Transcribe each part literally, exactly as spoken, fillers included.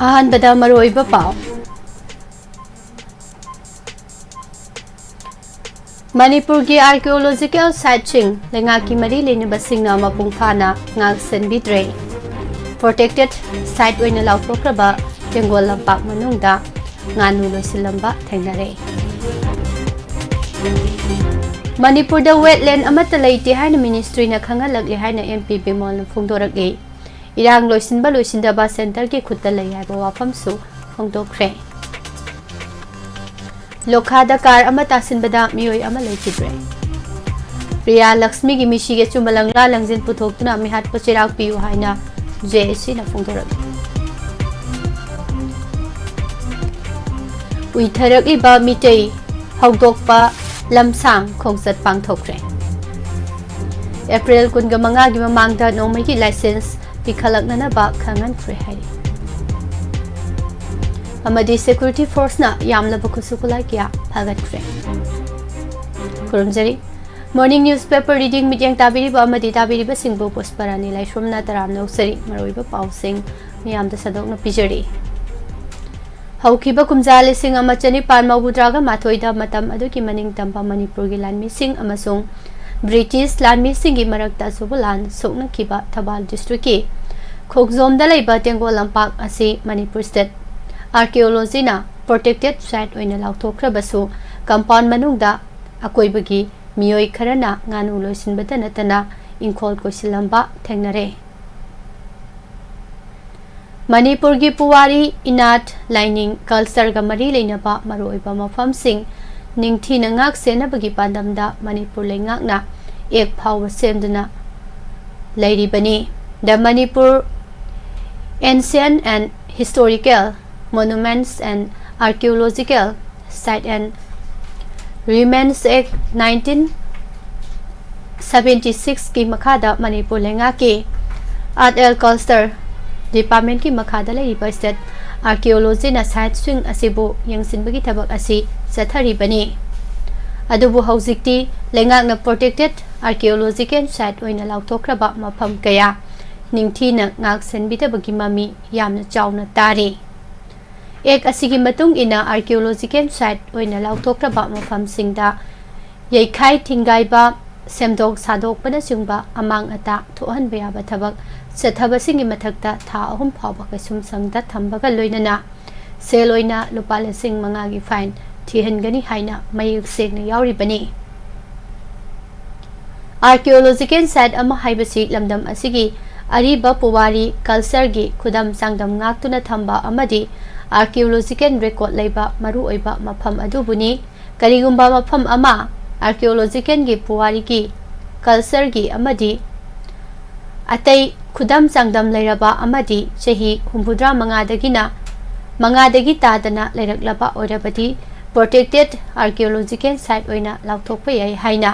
ꯑꯍꯥꯟꯕꯗ ꯃꯔꯨꯑꯣꯏꯕ ꯄꯥꯎ꯫ ꯃꯅꯤꯄꯨꯔꯒꯤ archaeological siteꯁꯤꯡ ꯂꯩꯉꯥꯛꯀꯤ ꯃꯔꯤ ꯂꯩꯅꯕꯁꯤꯡꯅ ꯃꯄꯨꯡ ꯐꯥꯅ ꯉꯥꯛ ꯁꯦꯟꯕꯤꯗ꯭ꯔꯦ꯫ Protected site ꯑꯣꯏꯅ ꯂꯥꯎꯊꯣꯛꯈ꯭ꯔꯕ ꯇꯦꯡꯒꯣꯜ ꯂꯝꯄꯥꯛ ꯃꯅꯨꯡꯗ ꯉꯥꯅꯨ ꯂꯣꯏꯁꯤꯜꯂꯝꯕ ꯊꯦꯡꯅꯔꯦ꯫ ꯃꯅꯤꯄꯨꯔꯗ wetland ꯑꯃꯠꯇ ꯂꯩꯇꯦ ꯍꯥꯏꯅ ministryꯅ ꯈꯪꯍꯜꯂꯛꯂꯦ ꯍꯥꯏꯅ MP ꯕꯤꯃꯣꯜꯅ ꯐꯣꯡꯗꯣꯔꯛꯂꯤ꯫ ꯏꯔꯥꯡ ꯂꯣꯏꯁꯤꯟꯕ ꯂꯣꯏꯁꯤꯟꯗꯕ centreꯒꯤ ꯈꯨꯠꯇ ꯂꯩ ꯍꯥꯏꯕ ꯋꯥꯐꯝꯁꯨ ꯐꯣꯡꯗꯣꯛꯈ꯭ꯔꯦ꯫ ꯂꯣꯈꯥꯗ car ꯑꯃ ꯇꯥꯁꯤꯟꯕꯗ ꯃꯤꯑꯣꯏ ꯑꯃ ꯂꯩꯈꯤꯗ꯭ꯔꯦ꯫ ꯄ꯭ꯔꯤꯌꯥ ꯂꯛꯁꯃꯤꯒꯤ ꯃꯤꯁꯤꯒꯤ ꯑꯆꯨꯝꯕ ꯂꯪꯂꯥ ꯂꯪꯖꯤꯟ ꯄꯨꯊꯣꯛꯇꯨꯅ ꯃꯤꯍꯥꯠꯄ ꯆꯩꯔꯥꯛ ꯄꯤꯌꯨ ꯍꯥꯏꯅ JACꯅ ꯐꯣꯡꯗꯣꯔꯛꯂꯤ꯫ ꯎꯏꯊꯔꯛꯂꯤꯕ ꯃꯤꯇꯩ ꯍꯧꯗꯣꯛꯄ ꯂꯝꯁꯥꯡ ꯈꯣꯡꯆꯠ ꯄꯥꯡꯊꯣꯛꯈ꯭ꯔꯦ꯫ April ꯀꯨꯟꯒ ꯃꯉꯥꯒꯤ ꯃꯃꯥꯡꯗ ꯅꯣꯡꯃꯩꯒꯤ license ꯄꯤꯈꯠꯂꯛꯅꯅꯕ ꯈꯪꯍꯟꯈ꯭ꯔꯦ ꯍꯥꯏꯔꯤ꯫ ꯑꯃꯗꯤ security forceꯅ ꯌꯥꯝꯂꯕ ꯈꯨꯠꯁꯨ ꯈꯨꯠꯂꯥꯏ ꯀꯌꯥ ꯐꯥꯒꯠꯈ꯭ꯔꯦ꯫ ꯈꯨꯔꯨꯝꯖꯔꯤ꯫ Morning newspaper reading ꯃꯤꯠꯌꯦꯡ ꯇꯥꯕꯤꯔꯤꯕ ꯑꯃꯗꯤ ꯇꯥꯕꯤꯔꯤꯕꯁꯤꯡꯕꯨ ꯄꯨꯁꯄꯔꯥꯅꯤ ꯂꯥꯏꯁ꯭ꯔꯝꯅ ꯇꯔꯥꯝꯅ ꯑꯣꯛꯆꯔꯤ꯫ ꯃꯔꯨꯑꯣꯏꯕ ꯄꯥꯎꯁꯤꯡ ꯃꯤꯌꯥꯝꯗ ꯁꯟꯗꯣꯛꯅ ꯄꯤꯖꯔꯤ꯫ ꯍꯧꯈꯤꯕ ꯀꯨꯝꯖꯥ ꯂꯤꯁꯤꯡ ꯑꯃ ꯆꯅꯤꯄꯥꯟ ꯃꯧꯗ꯭ꯔꯥꯒ ꯃꯥꯊꯣꯏꯗ ꯃꯇꯝ ꯑꯗꯨꯒꯤ ꯃꯅꯤꯡ ꯇꯝꯕ ꯃꯅꯤꯄꯨꯔꯒꯤ ꯂꯥꯟꯃꯤꯁꯤꯡ ꯑꯃꯁꯨꯡ British ꯂꯥꯟꯃꯤꯁꯤꯡꯒꯤ ꯃꯔꯛꯇ ꯑꯆꯧꯕ ꯂꯥꯟ ꯁꯣꯛꯅꯈꯤꯕ ꯊꯧꯕꯥꯜ districtꯀꯤ ꯈꯣꯡꯖꯣꯝꯗ ꯂꯩꯕ ꯇꯦꯡꯒꯣꯜ ꯂꯝꯄꯥꯛ ꯑꯁꯤ ꯃꯅꯤꯄꯨꯔ state archaeologyꯅ protected site ꯑꯣꯏꯅ ꯂꯥꯎꯊꯣꯛꯈ꯭ꯔꯕꯁꯨ, compound ꯃꯅꯨꯡꯗ ꯑꯀꯣꯏꯕꯒꯤ ꯃꯤꯑꯣꯏ ꯈꯔꯅ ꯉꯥꯅꯨ ꯂꯣꯏꯁꯤꯟꯕꯇ ꯅꯠꯇꯅ ꯏꯪꯈꯣꯜ ꯀꯣꯏꯁꯤꯜꯂꯝꯕ ꯊꯦꯡꯅꯔꯦ꯫ ꯃꯅꯤꯄꯨꯔꯒꯤ ꯄꯨꯋꯥꯔꯤ, ꯏꯅꯥꯠ, ꯂꯥꯏꯅꯤꯡ, cultureꯒ ꯃꯔꯤ ꯂꯩꯅꯕ ꯃꯔꯨꯑꯣꯏꯕ ꯃꯐꯝꯁꯤꯡ ꯅꯤꯡꯊꯤꯅ ꯉꯥꯛ ꯁꯦꯟꯅꯕꯒꯤ ꯄꯥꯟꯗꯝꯗ ꯃꯅꯤꯄꯨꯔ ꯂꯩꯉꯥꯛꯅ act ꯐꯥꯎꯕ ꯁꯦꯝꯗꯨꯅ ꯂꯩꯔꯤꯕꯅꯤ꯫ The Manipur Ancient and Historical Monuments and Archaeological Site and Remains Act nineteen seventy sixꯀꯤ ꯃꯈꯥꯗ ꯃꯅꯤꯄꯨꯔ ꯂꯩꯉꯥꯛꯀꯤ Art and Culture Departmentꯀꯤ ꯃꯈꯥꯗ ꯂꯩꯔꯤꯕ state archaeologyꯅ siteꯁꯤꯡ ꯑꯁꯤꯕꯨ ꯌꯦꯡꯁꯤꯟꯕꯒꯤ ꯊꯕꯛ ꯑꯁꯤ ꯆꯠꯊꯔꯤꯕꯅꯤ꯫ ꯑꯗꯨꯕꯨ ꯍꯧꯖꯤꯛꯇꯤ ꯂꯩꯉꯥꯛꯅ protected archaeological site ꯑꯣꯏꯅ ꯂꯥꯎꯊꯣꯛꯈ꯭ꯔꯕ ꯃꯐꯝ ꯀꯌꯥ ꯅꯤꯡꯊꯤꯅ ꯉꯥꯛ ꯁꯦꯟꯕꯤꯗꯕꯒꯤ ꯃꯃꯤ ꯌꯥꯝꯅ ꯆꯥꯎꯅ ꯇꯥꯔꯤ꯫ ꯑꯦꯛ ꯑꯁꯤꯒꯤ ꯃꯇꯨꯡ ꯏꯟꯅ archaeological site ꯑꯣꯏꯅ ꯂꯥꯎꯊꯣꯛꯈ꯭ꯔꯕ ꯃꯐꯝꯁꯤꯡꯗ ꯌꯩꯈꯥꯏ ꯊꯤꯡꯒꯥꯏꯕ, ꯁꯦꯝꯗꯣꯛ ꯁꯥꯗꯣꯛꯄꯅꯆꯤꯡꯕ ꯑꯃꯥꯡ ꯑꯇꯥ ꯊꯣꯛꯍꯟꯕ ꯌꯥꯕ ꯊꯕꯛ ꯆꯠꯊꯕꯁꯤꯡꯒꯤ ꯃꯊꯛꯇ ꯊꯥ ꯑꯍꯨꯝ ꯐꯥꯎꯕ ꯀꯩꯁꯨꯝꯁꯪꯗ ꯊꯝꯕꯒ ꯂꯣꯏꯅꯅ ꯁꯦꯜ ꯑꯣꯏꯅ ꯂꯨꯄꯥ ꯂꯤꯁꯤꯡ ꯃꯉꯥꯒꯤ fine ꯊꯤꯍꯟꯒꯅꯤ ꯍꯥꯏꯅ ꯃꯌꯦꯛ ꯁꯦꯡꯅ ꯌꯥꯎꯔꯤꯕꯅꯤ꯫ Archaeological site ꯑꯃ ꯍꯥꯏꯕꯁꯤ ꯂꯝꯗꯝ ꯑꯁꯤꯒꯤ ꯑꯔꯤꯕ ꯄꯨꯋꯥꯔꯤ, cultureꯒꯤ ꯈꯨꯗꯝ ꯆꯥꯡꯗꯝ ꯉꯥꯛꯇꯨꯅ ꯊꯝꯕ ꯑꯃꯗꯤ archaeological record ꯂꯩꯕ ꯃꯔꯨꯑꯣꯏꯕ ꯃꯐꯝ ꯑꯗꯨꯕꯨꯅꯤ꯫ ꯀꯔꯤꯒꯨꯝꯕ ꯃꯐꯝ ꯑꯃ archaeologicalꯒꯤ ꯄꯨꯋꯥꯔꯤꯒꯤ, cultureꯒꯤ ꯑꯃꯗꯤ ꯑꯇꯩ ꯈꯨꯗꯝ ꯆꯥꯡꯗꯝ ꯂꯩꯔꯕ ꯑꯃꯗꯤ ꯆꯍꯤ ꯍꯨꯝꯐꯨꯇꯔꯥ ꯃꯉꯥꯗꯒꯤꯅ ꯃꯉꯥꯗꯒꯤ ꯇꯥꯗꯅ ꯂꯩꯔꯛꯂꯕ ꯑꯣꯏꯔꯕꯗꯤ protected archaeological site ꯑꯣꯏꯅ ꯂꯥꯎꯊꯣꯛꯄ ꯌꯥꯏ ꯍꯥꯏꯅ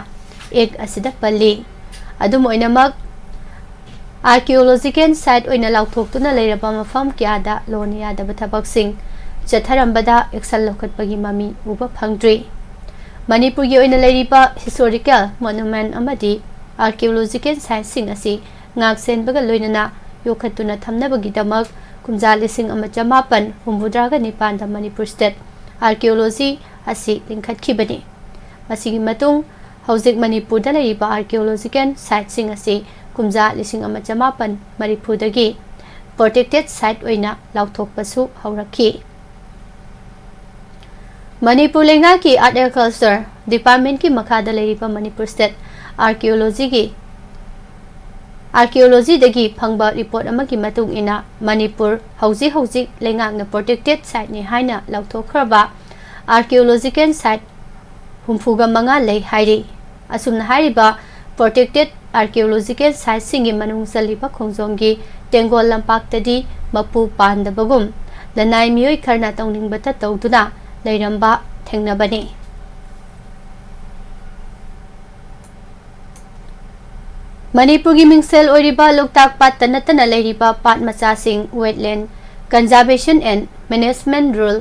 ꯑꯦꯛ ꯑꯁꯤꯗ ꯄꯜꯂꯤ꯫ ꯑꯗꯨꯝ ꯑꯣꯏꯅꯃꯛ, archaeological site ꯑꯣꯏꯅ ꯂꯥꯎꯊꯣꯛꯇꯨꯅ ꯂꯩꯔꯕ ꯃꯐꯝ ꯀꯌꯥꯗ ꯂꯣꯟꯅ ꯌꯥꯗꯕ ꯊꯕꯛꯁꯤꯡ ꯆꯠꯊꯔꯝꯕꯗ action ꯂꯧꯈꯠꯄꯒꯤ ꯃꯃꯤ ꯎꯕ ꯐꯪꯗ꯭ꯔꯤ꯫ ꯃꯅꯤꯄꯨꯔꯒꯤ ꯑꯣꯏꯅ ꯂꯩꯔꯤꯕ historical monument ꯑꯃꯗꯤ archaeological siteꯁꯤꯡ ꯑꯁꯤ ꯉꯥꯛ ꯁꯦꯟꯕꯒ ꯂꯣꯏꯅꯅ ꯌꯣꯛꯈꯠꯇꯨꯅ ꯊꯝꯅꯕꯒꯤꯗꯃꯛ ꯀꯨꯝꯖꯥ ꯂꯤꯁꯤꯡ ꯑꯃ ꯆꯃꯥꯄꯟ ꯍꯨꯝꯐꯨꯇꯔꯥꯒ ꯅꯤꯄꯥꯟꯗ Manipur State Archaeology ꯑꯁꯤ ꯂꯤꯡꯈꯠꯈꯤꯕꯅꯤ꯫ ꯃꯁꯤꯒꯤ ꯃꯇꯨꯡ ꯍꯧꯖꯤꯛ ꯃꯅꯤꯄꯨꯔꯗ ꯂꯩꯔꯤꯕ archaeological siteꯁꯤꯡ ꯑꯁꯤ ꯀꯨꯝꯖꯥ ꯂꯤꯁꯤꯡ ꯑꯃ ꯆꯃꯥꯄꯟ ꯃꯔꯤꯐꯨꯗꯒꯤ protected site ꯑꯣꯏꯅ ꯂꯥꯎꯊꯣꯛꯄꯁꯨ ꯍꯧꯔꯛꯈꯤ꯫ ꯃꯅꯤꯄꯨꯔ ꯂꯩꯉꯥꯛꯀꯤ Art and Culture Departmentꯀꯤ ꯃꯈꯥꯗ ꯂꯩꯔꯤꯕ Manipur State Archaeologyꯒꯤ, archaeologyꯗꯒꯤ ꯐꯪꯕ report ꯑꯃꯒꯤ ꯃꯇꯨꯡ ꯏꯟꯅ, ꯃꯅꯤꯄꯨꯔ ꯍꯧꯖꯤꯛ ꯍꯧꯖꯤꯛ ꯂꯩꯉꯥꯛꯅ protected siteꯅꯤ ꯍꯥꯏꯅ ꯂꯥꯎꯊꯣꯛꯈ꯭ꯔꯕ archaeological site ꯍꯨꯝꯐꯨꯒ ꯃꯉꯥ ꯂꯩ ꯍꯥꯏꯔꯤ꯫ ꯑꯁꯨꯝꯅ ꯍꯥꯏꯔꯤꯕ protected archaeological siteꯁꯤꯡꯒꯤ ꯃꯅꯨꯡ ꯆꯜꯂꯤꯕ ꯈꯣꯡꯖꯣꯝꯒꯤ ꯇꯦꯡꯒꯣꯜ ꯂꯝꯄꯥꯛꯇꯗꯤ ꯃꯄꯨ ꯄꯥꯟꯗꯕꯒꯨꯝ ꯂꯅꯥꯏ ꯃꯤꯑꯣꯏ ꯈꯔꯅ ꯇꯧꯅꯤꯡꯕꯇ ꯇꯧꯗꯨꯅ ꯂꯩꯔꯝꯕ ꯊꯦꯡꯅꯕꯅꯤ꯫ ꯃꯅꯤꯄꯨꯔꯒꯤ ꯃꯤꯡꯁꯦꯜ ꯑꯣꯏꯔꯤꯕ ꯂꯣꯛꯇꯥꯛ ꯄꯥꯠꯇ ꯅꯠꯇꯅ ꯂꯩꯔꯤꯕ ꯄꯥꯠ ꯃꯆꯥꯁꯤꯡ Wetland Conservation and Management Rule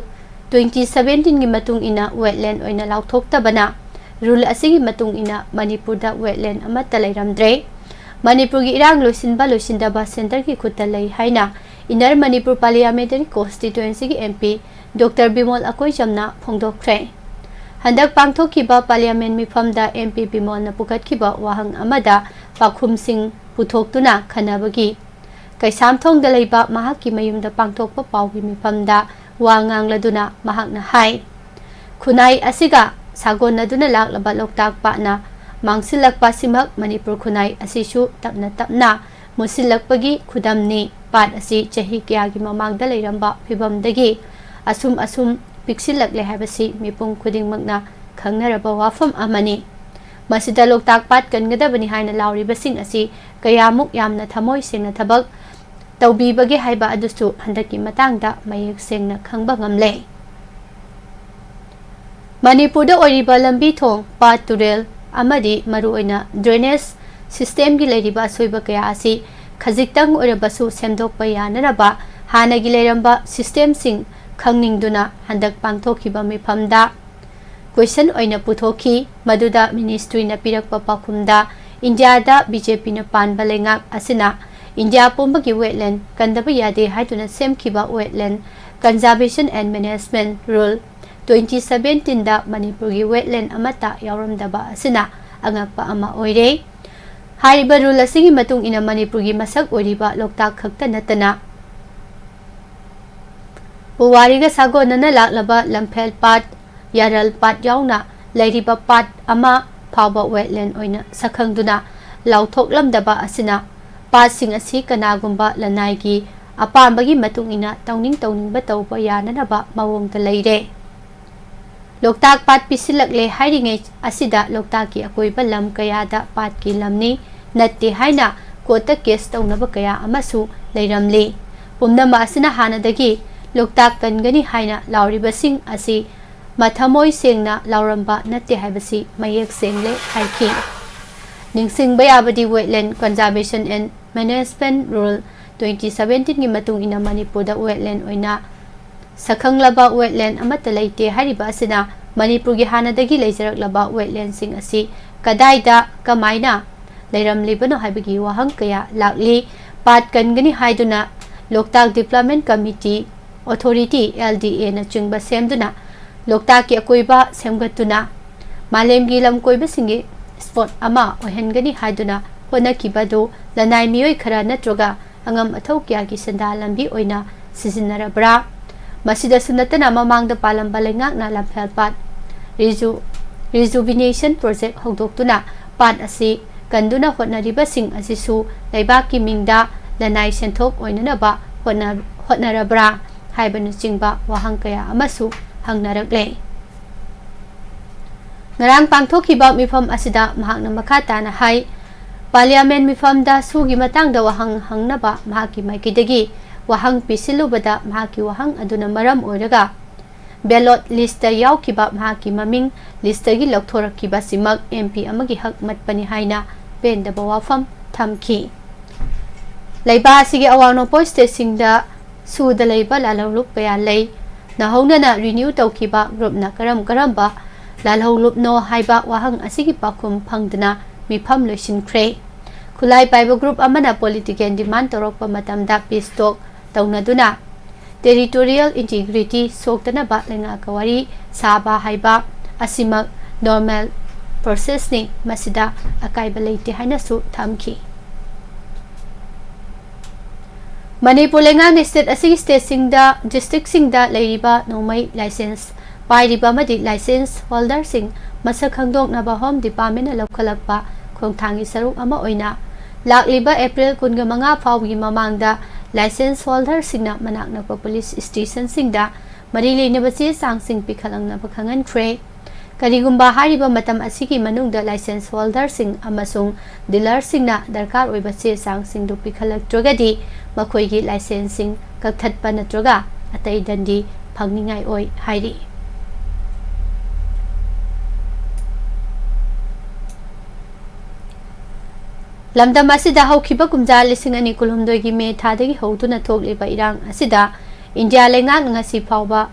twenty seventeenꯒꯤ ꯃꯇꯨꯡ ꯏꯟꯅ wetland ꯑꯣꯏꯅ ꯂꯥꯎꯊꯣꯛꯇꯕꯅ, rule ꯑꯁꯤꯒꯤ ꯃꯇꯨꯡ ꯏꯟꯅ ꯃꯅꯤꯄꯨꯔꯗ wetland ꯑꯃꯠꯇ ꯂꯩꯔꯝꯗ꯭ꯔꯦ꯫ ꯃꯅꯤꯄꯨꯔꯒꯤ ꯏꯔꯥꯡ ꯂꯣꯏꯁꯤꯟꯕ ꯂꯣꯏꯁꯤꯟꯗꯕ ꯁꯦꯟꯇꯔꯒꯤ ꯈꯨꯠꯇ ꯂꯩ ꯍꯥꯏꯅ ꯏꯟꯅꯔ ꯃꯅꯤꯄꯨꯔ ꯄꯥꯔꯂꯤꯌꯥꯃꯦꯟꯇꯔꯤ ꯀꯣꯟꯁꯇꯤꯇ꯭ꯋꯦꯟꯁꯤꯒꯤ ꯑꯦꯝ ꯄꯤ ꯗꯣꯛꯇꯔ ꯕꯤꯃꯣꯜ ꯑꯀꯣꯏꯖꯝꯅ ꯐꯣꯡꯗꯣꯛꯈ꯭ꯔꯦ꯫ ꯍꯟꯗꯛ ꯄꯥꯡꯊꯣꯛꯈꯤꯕ ꯄꯥꯔꯂꯤꯌꯥꯃꯦꯟ ꯃꯤꯐꯝꯗ ꯑꯦꯝ ꯄꯤ ꯕꯤꯃꯣꯜꯅ ꯄꯨꯈꯠꯈꯤꯕ ꯋꯥꯍꯪ ꯑꯃꯗ ꯄꯥꯎꯈꯨꯝꯁꯤꯡ ꯄꯨꯊꯣꯛꯇꯨꯅ ꯈꯟꯅꯕꯒꯤ ꯀꯩꯁꯥꯝꯊꯣꯡꯗ ꯂꯩꯕ ꯃꯍꯥꯛꯀꯤ ꯃꯌꯨꯝꯗ ꯄꯥꯡꯊꯣꯛꯄ ꯄꯥꯎꯒꯤ ꯃꯤꯐꯝꯗ ꯋꯥ ꯉꯥꯡꯂꯗꯨꯅ ꯃꯍꯥꯛꯅ ꯍꯥꯏ, ꯈꯨꯟꯅꯥꯏ ꯑꯁꯤꯒ ꯁꯥꯒꯣꯟꯅꯗꯨꯅ ꯂꯥꯛꯂꯕ ꯂꯣꯛꯇꯥꯛ ꯄꯥꯠꯅ ꯃꯥꯡꯁꯤꯜꯂꯛꯄ ꯑꯁꯤꯃꯛ ꯃꯅꯤꯄꯨꯔ ꯈꯨꯟꯅꯥꯏ ꯑꯁꯤꯁꯨ ꯇꯞꯅ ꯇꯞꯅ ꯃꯨꯠꯁꯤꯜꯂꯛꯄꯒꯤ ꯈꯨꯗꯝꯅꯤ꯫ ꯄꯥꯠ ꯑꯁꯤ ꯆꯍꯤ ꯀꯌꯥꯒꯤ ꯃꯃꯥꯡꯗ ꯂꯩꯔꯝꯕ ꯐꯤꯕꯝꯗꯒꯤ ꯑꯁꯨꯝ ꯑꯁꯨꯝ ꯄꯤꯛꯁꯤꯜꯂꯛꯂꯦ ꯍꯥꯏꯕꯁꯤ ꯃꯤꯄꯨꯝ ꯈꯨꯗꯤꯡꯃꯛꯅ ꯈꯪꯅꯔꯕ ꯋꯥꯐꯝ ꯑꯃꯅꯤ꯫ ꯃꯁꯤꯗ ꯂꯣꯛꯇꯥꯛ ꯄꯥꯠ ꯀꯟꯒꯗꯕꯅꯤ ꯍꯥꯏꯅ ꯂꯥꯎꯔꯤꯕꯁꯤꯡ ꯑꯁꯤ ꯀꯌꯥꯃꯨꯛ ꯌꯥꯝꯅ ꯊꯃꯣꯏ ꯁꯦꯡꯅ ꯊꯕꯛ ꯇꯧꯕꯤꯕꯒꯦ ꯍꯥꯏꯕ ꯑꯗꯨꯁꯨ ꯍꯟꯗꯛꯀꯤ ꯃꯇꯥꯡꯗ ꯃꯌꯦꯛ ꯁꯦꯡꯅ ꯈꯪꯕ ꯉꯝꯂꯦ꯫ ꯃꯅꯤꯄꯨꯔꯗ ꯑꯣꯏꯔꯤꯕ ꯂꯝꯕꯤ ꯊꯣꯡ, ꯄꯥꯠ ꯇꯨꯔꯦꯜ ꯑꯃꯗꯤ ꯃꯔꯨꯑꯣꯏꯅ ꯗ꯭ꯔꯦꯅꯦꯖ ꯁꯤꯁꯇꯦꯝꯒꯤ ꯂꯩꯔꯤꯕ ꯑꯁꯣꯏꯕ ꯀꯌꯥ ꯑꯁꯤ ꯈꯖꯤꯛꯇꯪ ꯑꯣꯏꯔꯕꯁꯨ ꯁꯦꯝꯗꯣꯛꯄ ꯌꯥꯅꯅꯕ ꯍꯥꯟꯅꯒꯤ ꯂꯩꯔꯝꯕ ꯁꯤꯁꯇꯦꯝꯁꯤꯡ ꯈꯪꯅꯤꯡꯗꯨꯅ ꯍꯟꯗꯛ ꯄꯥꯡꯊꯣꯛꯈꯤꯕ ꯃꯤꯐꯝꯗ ꯀꯣꯏꯁꯟ ꯑꯣꯏꯅ ꯄꯨꯊꯣꯛꯈꯤ꯫ ꯃꯗꯨꯗ ꯃꯤꯅꯤꯁꯇ꯭ꯔꯤꯅ ꯄꯤꯔꯛꯄ ꯄꯥꯎꯈꯨꯝꯗ ꯏꯟꯗꯤꯌꯥꯗ ꯕꯤ ꯖꯦ ꯄꯤꯅ ꯄꯥꯟꯕ ꯂꯩꯉꯥꯛ ꯑꯁꯤꯅ ꯏꯟꯗꯤꯌꯥ ꯄꯨꯝꯕꯒꯤ ꯋꯦꯠꯂꯦꯟ ꯀꯟꯗꯕ ꯌꯥꯗꯦ ꯍꯥꯏꯗꯨꯅ ꯁꯦꯝꯈꯤꯕ Wetland Conservation and Management Rule twenty seventeenꯗ ꯃꯅꯤꯄꯨꯔꯒꯤ ꯋꯦꯠꯂꯦꯟ ꯑꯃꯠꯇ ꯌꯥꯎꯔꯝꯗꯕ ꯑꯁꯤꯅ ꯑꯉꯛꯄ ꯑꯃ ꯑꯣꯏꯔꯦ꯫ ꯍꯥꯏꯔꯤꯕ ꯔꯨꯜ ꯑꯁꯤꯒꯤ ꯃꯇꯨꯡ ꯏꯟꯅ ꯃꯅꯤꯄꯨꯔꯒꯤ ꯃꯁꯛ ꯑꯣꯏꯔꯤꯕ ꯂꯣꯛꯇꯥꯛ ꯈꯛꯇ ꯅꯠꯇꯅ ꯄꯨꯋꯥꯔꯤꯒ ꯁꯥꯒꯣꯟꯅꯅ ꯂꯥꯛꯂꯕ ꯂꯝꯐꯦꯜ ꯄꯥꯠ, ꯌꯥꯔꯜ ꯄꯥꯠ ꯌꯥꯎꯅ ꯂꯩꯔꯤꯕ ꯄꯥꯠ ꯑꯃ ꯐꯥꯎꯕ ꯋꯦꯠꯂꯦꯟ ꯑꯣꯏꯅ ꯁꯛꯈꯪꯗꯨꯅ ꯂꯥꯎꯊꯣꯛꯂꯝꯗꯕ ꯑꯁꯤꯅ ꯄꯥꯠꯁꯤꯡ ꯑꯁꯤ ꯀꯅꯥꯒꯨꯝꯕ ꯂꯅꯥꯏꯒꯤ ꯑꯄꯥꯝꯕꯒꯤ ꯃꯇꯨꯡ ꯏꯟꯅ ꯇꯧꯅꯤꯡ ꯇꯧꯅꯤꯡꯕ ꯇꯧꯕ ꯌꯥꯅꯅꯕ ꯃꯑꯣꯡꯗ ꯂꯩꯔꯦ꯫ ꯂꯣꯛꯇꯥꯛ ꯄꯥꯠ ꯄꯤꯁꯤꯜꯂꯛꯂꯦ ꯍꯥꯏꯔꯤꯉꯩ ꯑꯁꯤꯗ ꯂꯣꯛꯇꯥꯛꯀꯤ ꯑꯀꯣꯏꯕ ꯂꯝ ꯀꯌꯥꯗ ꯄꯥꯠꯀꯤ ꯂꯝꯅꯤ, ꯅꯠꯇꯦ ꯍꯥꯏꯅ ꯀꯣꯔꯠꯇ ꯀꯦꯁ ꯇꯧꯅꯕ ꯀꯌꯥ ꯑꯃꯁꯨ ꯂꯩꯔꯝꯂꯤ꯫ ꯄꯨꯝꯅꯃꯛ ꯑꯁꯤꯅ ꯍꯥꯟꯅꯗꯒꯤ ꯂꯣꯛꯇꯥꯛ ꯀꯟꯒꯅꯤ ꯍꯥꯏꯅ ꯂꯥꯎꯔꯤꯕꯁꯤꯡ ꯑꯁꯤ ꯃꯊꯃꯣꯏ ꯁꯦꯡꯅ ꯂꯥꯎꯔꯝꯕ ꯅꯠꯇꯦ ꯍꯥꯏꯕꯁꯤ ꯃꯌꯦꯛ ꯁꯦꯡꯂꯦ ꯍꯥꯏꯈꯤ꯫ ꯅꯤꯡꯁꯤꯡꯕ ꯌꯥꯕꯗꯤ Wetland Conservation and Management Rule twenty seventeenꯒꯤ ꯃꯇꯨꯡ ꯏꯟꯅ ꯃꯅꯤꯄꯨꯔꯗ ꯋꯦꯠꯂꯦꯟ ꯑꯣꯏꯅ ꯁꯛꯈꯪꯂꯕ ꯋꯦꯠꯂꯦꯟ ꯑꯃꯠꯇ ꯂꯩꯇꯦ ꯍꯥꯏꯔꯤꯕ ꯑꯁꯤꯅ ꯃꯅꯤꯄꯨꯔꯒꯤ ꯍꯥꯟꯅꯗꯒꯤ ꯂꯩꯖꯔꯛꯂꯕ ꯋꯦꯠꯂꯦꯟꯁꯤꯡ ꯑꯁꯤ ꯀꯗꯥꯏꯗ, ꯀꯃꯥꯏꯅ, ꯂꯩꯔꯝꯂꯤꯕꯅꯣ ꯍꯥꯏꯕꯒꯤ ꯋꯥꯍꯪ ꯀꯌꯥ ꯂꯥꯛꯂꯤ꯫ ꯄꯥꯠ ꯀꯟꯒꯅꯤ ꯍꯥꯏꯗꯨꯅ ꯂꯣꯛꯇꯥꯛ Development Committee, Authority, L D A ꯅꯆꯤꯡꯕ ꯁꯦꯝꯗꯨꯅ ꯂꯣꯛꯇꯥꯛꯀꯤ ꯑꯀꯣꯏꯕ ꯁꯦꯝꯒꯠꯇꯨꯅ ꯃꯥꯂꯦꯝꯒꯤ ꯂꯝꯀꯣꯏꯕꯁꯤꯡꯒꯤ spot ꯑꯃ ꯑꯣꯏꯍꯟꯒꯅꯤ ꯍꯥꯏꯗꯨꯅ ꯍꯣꯠꯅꯈꯤꯕꯗꯨ ꯂꯅꯥꯏ ꯃꯤꯑꯣꯏ ꯈꯔ ꯅꯠꯇ꯭ꯔꯒ ꯑꯉꯝ ꯑꯊꯧ ꯀꯌꯥꯒꯤ ꯁꯦꯟꯗꯥꯟ ꯂꯝꯕꯤ ꯑꯣꯏꯅ ꯁꯤꯖꯤꯟꯅꯔꯕ꯭ꯔꯥ? ꯃꯁꯤꯗꯁꯨ ꯅꯠꯇꯅ ꯃꯃꯥꯡꯗ ꯄꯥꯜꯂꯝꯕ ꯂꯩꯉꯥꯛꯅ ꯂꯝꯐꯦꯜ ꯄꯥꯠ Reju-, Rejuvenation Project ꯍꯧꯗꯣꯛꯇꯨꯅ ꯄꯥꯠ ꯑꯁꯤ ꯀꯟꯗꯨꯅ ꯍꯣꯠꯅꯔꯤꯕꯁꯤꯡ ꯑꯁꯤꯁꯨ ꯂꯩꯕꯥꯛꯀꯤ ꯃꯤꯡꯗ ꯂꯅꯥꯏ ꯁꯦꯟꯊꯣꯛ ꯑꯣꯏꯅꯅꯕ ꯍꯣꯠꯅ-, ꯍꯣꯠꯅꯔꯕ꯭ꯔꯥ ꯍꯥꯏꯕꯅꯆꯤꯡꯕ ꯋꯥꯍꯪ ꯀꯌꯥ ꯑꯃꯁꯨ ꯍꯪꯅꯔꯛꯂꯦ꯫ ꯉꯔꯥꯡ ꯄꯥꯡꯊꯣꯛꯈꯤꯕ ꯃꯤꯐꯝ ꯑꯁꯤꯗ ꯃꯍꯥꯛꯅ ꯃꯈꯥ ꯇꯥꯅ ꯍꯥꯏ, Parliament ꯃꯤꯐꯝꯗ ꯁꯨꯒꯤ ꯃꯇꯥꯡꯗ ꯋꯥꯍꯪ ꯍꯪꯅꯕ ꯃꯍꯥꯛꯀꯤ ꯃꯥꯏꯀꯩꯗꯒꯤ ꯋꯥꯍꯪ ꯄꯤꯁꯤꯜꯂꯨꯕꯗ ꯃꯍꯥꯛꯀꯤ ꯋꯥꯍꯪ ꯑꯗꯨꯅ ꯃꯔꯝ ꯑꯣꯏꯔꯒ ballot listꯇ ꯌꯥꯎꯈꯤꯕ ꯃꯍꯥꯛꯀꯤ ꯃꯃꯤꯡ listꯇꯒꯤ ꯂꯧꯊꯣꯔꯛꯈꯤꯕꯁꯤꯃꯛ M P ꯑꯃꯒꯤ ꯍꯛ ꯃꯠꯄꯅꯤ ꯍꯥꯏꯅ ꯄꯦꯟꯗꯕ ꯋꯥꯐꯝ ꯊꯝꯈꯤ꯫ ꯂꯩꯕꯥꯛ ꯑꯁꯤꯒꯤ ꯑꯋꯥꯡ ꯅꯣꯡꯄꯣꯛ stateꯁꯤꯡꯗ ꯁꯨꯗ ꯂꯩꯕ ꯂꯥꯜꯍꯧꯂꯨꯞ ꯀꯌꯥ ꯂꯩ꯫ ꯅꯧꯍꯧꯅꯅ renew ꯇꯧꯈꯤꯕ groupꯅ ꯀꯔꯝ ꯀꯔꯝꯕ ꯂꯥꯜꯍꯧꯂꯨꯞꯅꯣ ꯍꯥꯏꯕ ꯋꯥꯍꯪ ꯑꯁꯤꯒꯤ ꯄꯥꯎꯈꯨꯝ ꯐꯪꯗꯅ ꯃꯤꯐꯝ ꯂꯣꯏꯁꯤꯟꯈ꯭ꯔꯦ꯫ ꯈꯨꯠꯂꯥꯏ ꯄꯥꯏꯕ group ꯑꯃꯅ political demand ꯇꯧꯔꯛꯄ ꯃꯇꯝꯗ peace talk ꯇꯧꯅꯗꯨꯅ territorial integrity ꯁꯣꯛꯇꯅꯕ ꯂꯩꯉꯥꯛꯀ ꯋꯥꯔꯤ ꯁꯥꯕ ꯍꯥꯏꯕ ꯑꯁꯤꯃꯛ normal processꯅꯤ, ꯃꯁꯤꯗ ꯑꯀꯥꯏꯕ ꯂꯩꯇꯦ ꯍꯥꯏꯅꯁꯨ ꯊꯝꯈꯤ꯫ ꯃꯅꯤꯄꯨꯔ ꯂꯩꯉꯥꯛꯅ state ꯑꯁꯤꯒꯤ stateꯁꯤꯡꯗ, districtꯁꯤꯡꯗ ꯂꯩꯔꯤꯕ ꯅꯣꯡꯃꯩ license ꯄꯥꯏꯔꯤꯕ ꯑꯃꯗꯤ license holderꯁꯤꯡ ꯃꯁꯛ ꯈꯪꯗꯣꯛꯅꯕ Home Departmentꯅ ꯂꯧꯈꯠꯂꯛꯄ ꯈꯣꯡꯊꯥꯡꯒꯤ ꯁꯔꯨꯛ ꯑꯃ ꯑꯣꯏꯅ ꯂꯥꯛꯂꯤꯕ April ꯀꯨꯟꯃꯉꯥ ꯐꯥꯎꯕꯒꯤ ꯃꯃꯥꯡꯗ license holderꯁꯤꯡꯅ ꯃꯅꯥꯛ ꯅꯛꯄ police stationꯁꯤꯡꯗ ꯃꯔꯤ ꯂꯩꯅꯕ ꯆꯦ ꯆꯥꯡꯁꯤꯡ ꯄꯤꯈꯠꯂꯛꯅꯕ ꯈꯪꯍꯟꯈ꯭ꯔꯦ꯫ ꯀꯔꯤꯒꯨꯝꯕ ꯍꯥꯏꯔꯤꯕ ꯃꯇꯝ ꯑꯁꯤꯒꯤ ꯃꯅꯨꯡꯗ license holderꯁꯤꯡ ꯑꯃꯁꯨꯡ dealerꯁꯤꯡꯅ ꯗꯔꯀꯥꯔ ꯑꯣꯏꯕ ꯆꯦ ꯆꯥꯡꯁꯤꯡꯗꯨ ꯄꯤꯈꯠꯂꯛꯇ꯭ꯔꯒꯗꯤ ꯃꯈꯣꯏꯒꯤ licenseꯁꯤꯡ ꯀꯛꯊꯠꯄ ꯅꯠꯇ꯭ꯔꯒ ꯑꯇꯩ ꯗꯟꯗꯤ ꯐꯪꯅꯤꯡꯉꯥꯏ ꯑꯣꯏ ꯍꯥꯏꯔꯤ꯫ ꯂꯝꯗꯝ ꯑꯁꯤꯗ ꯍꯧꯈꯤꯕ ꯀꯨꯝꯖꯥ ꯂꯤꯁꯤꯡ ꯑꯅꯤ ꯀꯨꯟꯍꯨꯝꯗꯣꯏꯒꯤ May ꯊꯥꯗꯒꯤ ꯍꯧꯗꯨꯅ ꯊꯣꯛꯂꯤꯕ ꯏꯔꯥꯡ ꯑꯁꯤꯗ ꯏꯟꯗꯤꯌꯥ ꯂꯩꯉꯥꯛꯅ ꯉꯁꯤ ꯐꯥꯎꯕ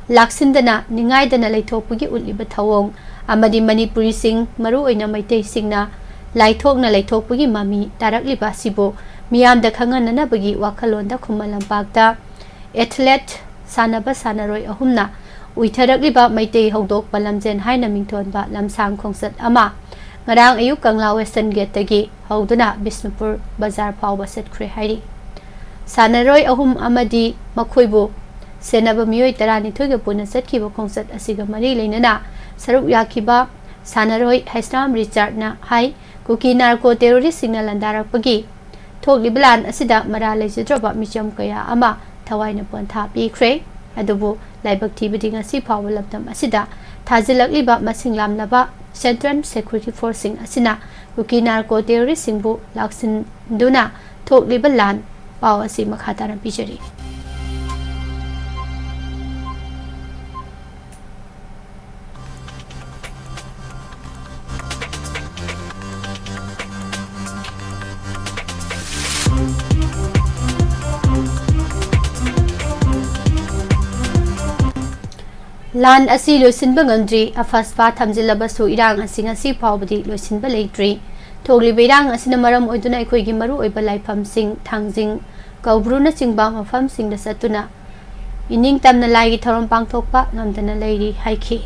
ꯂꯥꯛꯁꯤꯟꯗꯅ ꯅꯤꯡꯉꯥꯏꯗꯅ ꯂꯩꯊꯣꯛꯄꯒꯤ ꯎꯠꯂꯤꯕ ꯊꯧꯑꯣꯡ ꯑꯃꯗꯤ ꯃꯅꯤꯄꯨꯔꯤꯁꯤꯡ, ꯃꯔꯨꯑꯣꯏꯅ ꯃꯩꯇꯩꯁꯤꯡꯅ ꯂꯥꯏꯊꯣꯛꯅ ꯂꯩꯊꯣꯛꯄꯒꯤ ꯃꯃꯤ ꯇꯥꯔꯛꯂꯤꯕ ꯑꯁꯤꯕꯨ ꯃꯤꯌꯥꯝꯗ ꯈꯪꯍꯟꯅꯅꯕꯒꯤ ꯋꯥꯈꯜꯂꯣꯟꯗ ꯈꯨꯃꯟ ꯂꯝꯄꯥꯛꯇ ꯑꯦꯊꯂꯦꯠ ꯁꯥꯟꯅꯕ ꯁꯥꯟꯅꯔꯣꯏ ꯑꯍꯨꯝꯅ ꯎꯏꯊꯔꯛꯂꯤꯕ ꯃꯩꯇꯩ ꯍꯧꯗꯣꯛꯄ ꯂꯝꯖꯦꯟ ꯍꯥꯏꯅ ꯃꯤꯡꯊꯣꯟꯕ ꯂꯝꯁꯥꯡ ꯈꯣꯡꯆꯠ ꯑꯃ ꯉꯔꯥꯡ ꯑꯌꯨꯛ ꯀꯪꯂꯥ ꯋꯦꯁꯇꯔꯟ ꯒꯦꯠꯇꯒꯤ ꯍꯧꯗꯨꯅ ꯕꯤꯁꯅꯨꯄꯨꯔ ꯕꯖꯥꯔ ꯐꯥꯎꯕ ꯆꯠꯈ꯭ꯔꯦ ꯍꯥꯏꯔꯤ꯫ ꯁꯥꯟꯅꯔꯣꯏ ꯑꯍꯨꯝ ꯑꯃꯗꯤ ꯃꯈꯣꯏꯕꯨ ꯁꯦꯟꯅꯕ ꯃꯤꯑꯣꯏ ꯇꯔꯥꯅꯤꯊꯣꯏꯒ ꯄꯨꯟꯅ ꯆꯠꯈꯤꯕ ꯈꯣꯡꯆꯠ ꯑꯁꯤꯒ ꯃꯔꯤ ꯂꯩꯅꯅ ꯁꯔꯨꯛ ꯌꯥꯈꯤꯕ ꯁꯥꯟꯅꯔꯣꯏ ꯍꯩꯁ꯭ꯔꯥꯝ ꯔꯤꯆꯥꯔꯗꯅ ꯍꯥꯏ, ꯀꯨꯀꯤ ꯅꯥꯔꯀꯣ ꯇꯦꯔꯣꯔꯤꯁꯁꯤꯡꯅ ꯂꯥꯟꯗꯥꯔꯛꯄꯒꯤ ꯊꯣꯛꯂꯤꯕ ꯂꯥꯟ ꯑꯁꯤꯗ ꯃꯔꯥꯜ ꯂꯩꯖꯗ꯭ꯔꯕ ꯃꯤꯆꯝ ꯀꯌꯥ ꯑꯃ ꯊꯋꯥꯏꯅ ꯄꯣꯟꯊꯥ ꯄꯤꯈ꯭ꯔꯦ꯫ ꯑꯗꯨꯕꯨ ꯂꯥꯏꯕꯛ ꯊꯤꯕꯗꯤ ꯉꯁꯤ ꯐꯥꯎꯕ ꯂꯝꯗꯝ ꯑꯁꯤꯗ ꯊꯥꯖꯤꯜꯂꯛꯂꯤꯕ ꯃꯁꯤꯡ ꯌꯥꯝꯂꯕ ꯁꯦꯟꯇ꯭ꯔꯦꯜ ꯁꯦꯀ꯭ꯌꯨꯔꯤꯇꯤ ꯐꯣꯔꯁꯁꯤꯡ ꯑꯁꯤꯅ ꯀꯨꯀꯤ ꯅꯥꯔꯀꯣ ꯇꯦꯔꯣꯔꯤꯁꯁꯤꯡꯕꯨ ꯂꯥꯛꯁꯤꯟꯗꯨꯅ ꯊꯣꯛꯂꯤꯕ ꯂꯥꯟ꯫ ꯄꯥꯎ ꯑꯁꯤ ꯃꯈꯥ ꯇꯥꯅ ꯄꯤꯖꯔꯤ꯫ ꯂꯥꯟ ꯑꯁꯤ ꯂꯣꯏꯁꯤꯟꯕ ꯉꯝꯗ꯭ꯔꯤ꯫ ꯑꯐꯁꯄꯥ ꯊꯝꯖꯤꯜꯂꯕꯁꯨ ꯏꯔꯥꯡ ꯑꯁꯤ ꯉꯁꯤ ꯐꯥꯎꯕꯗꯤ ꯂꯣꯏꯁꯤꯟꯕ ꯂꯩꯇ꯭ꯔꯤ꯫ ꯊꯣꯛꯂꯤꯕ ꯏꯔꯥꯡ ꯑꯁꯤꯅ ꯃꯔꯝ ꯑꯣꯏꯗꯨꯅ ꯑꯩꯈꯣꯏꯒꯤ ꯃꯔꯨꯑꯣꯏꯕ ꯂꯥꯏꯐꯝꯁꯤꯡ, ꯊꯥꯡꯖꯤꯡ, ꯀꯧꯕ꯭ꯔꯨꯅꯆꯤꯡꯕ ꯃꯐꯝꯁꯤꯡꯗ ꯆꯠꯇꯨꯅ ꯏꯅꯤꯡ ꯇꯝꯅ ꯂꯥꯏꯒꯤ ꯊꯧꯔꯝ ꯄꯥꯡꯊꯣꯛꯄ ꯉꯝꯗꯅ ꯂꯩꯔꯤ ꯍꯥꯏꯈꯤ꯫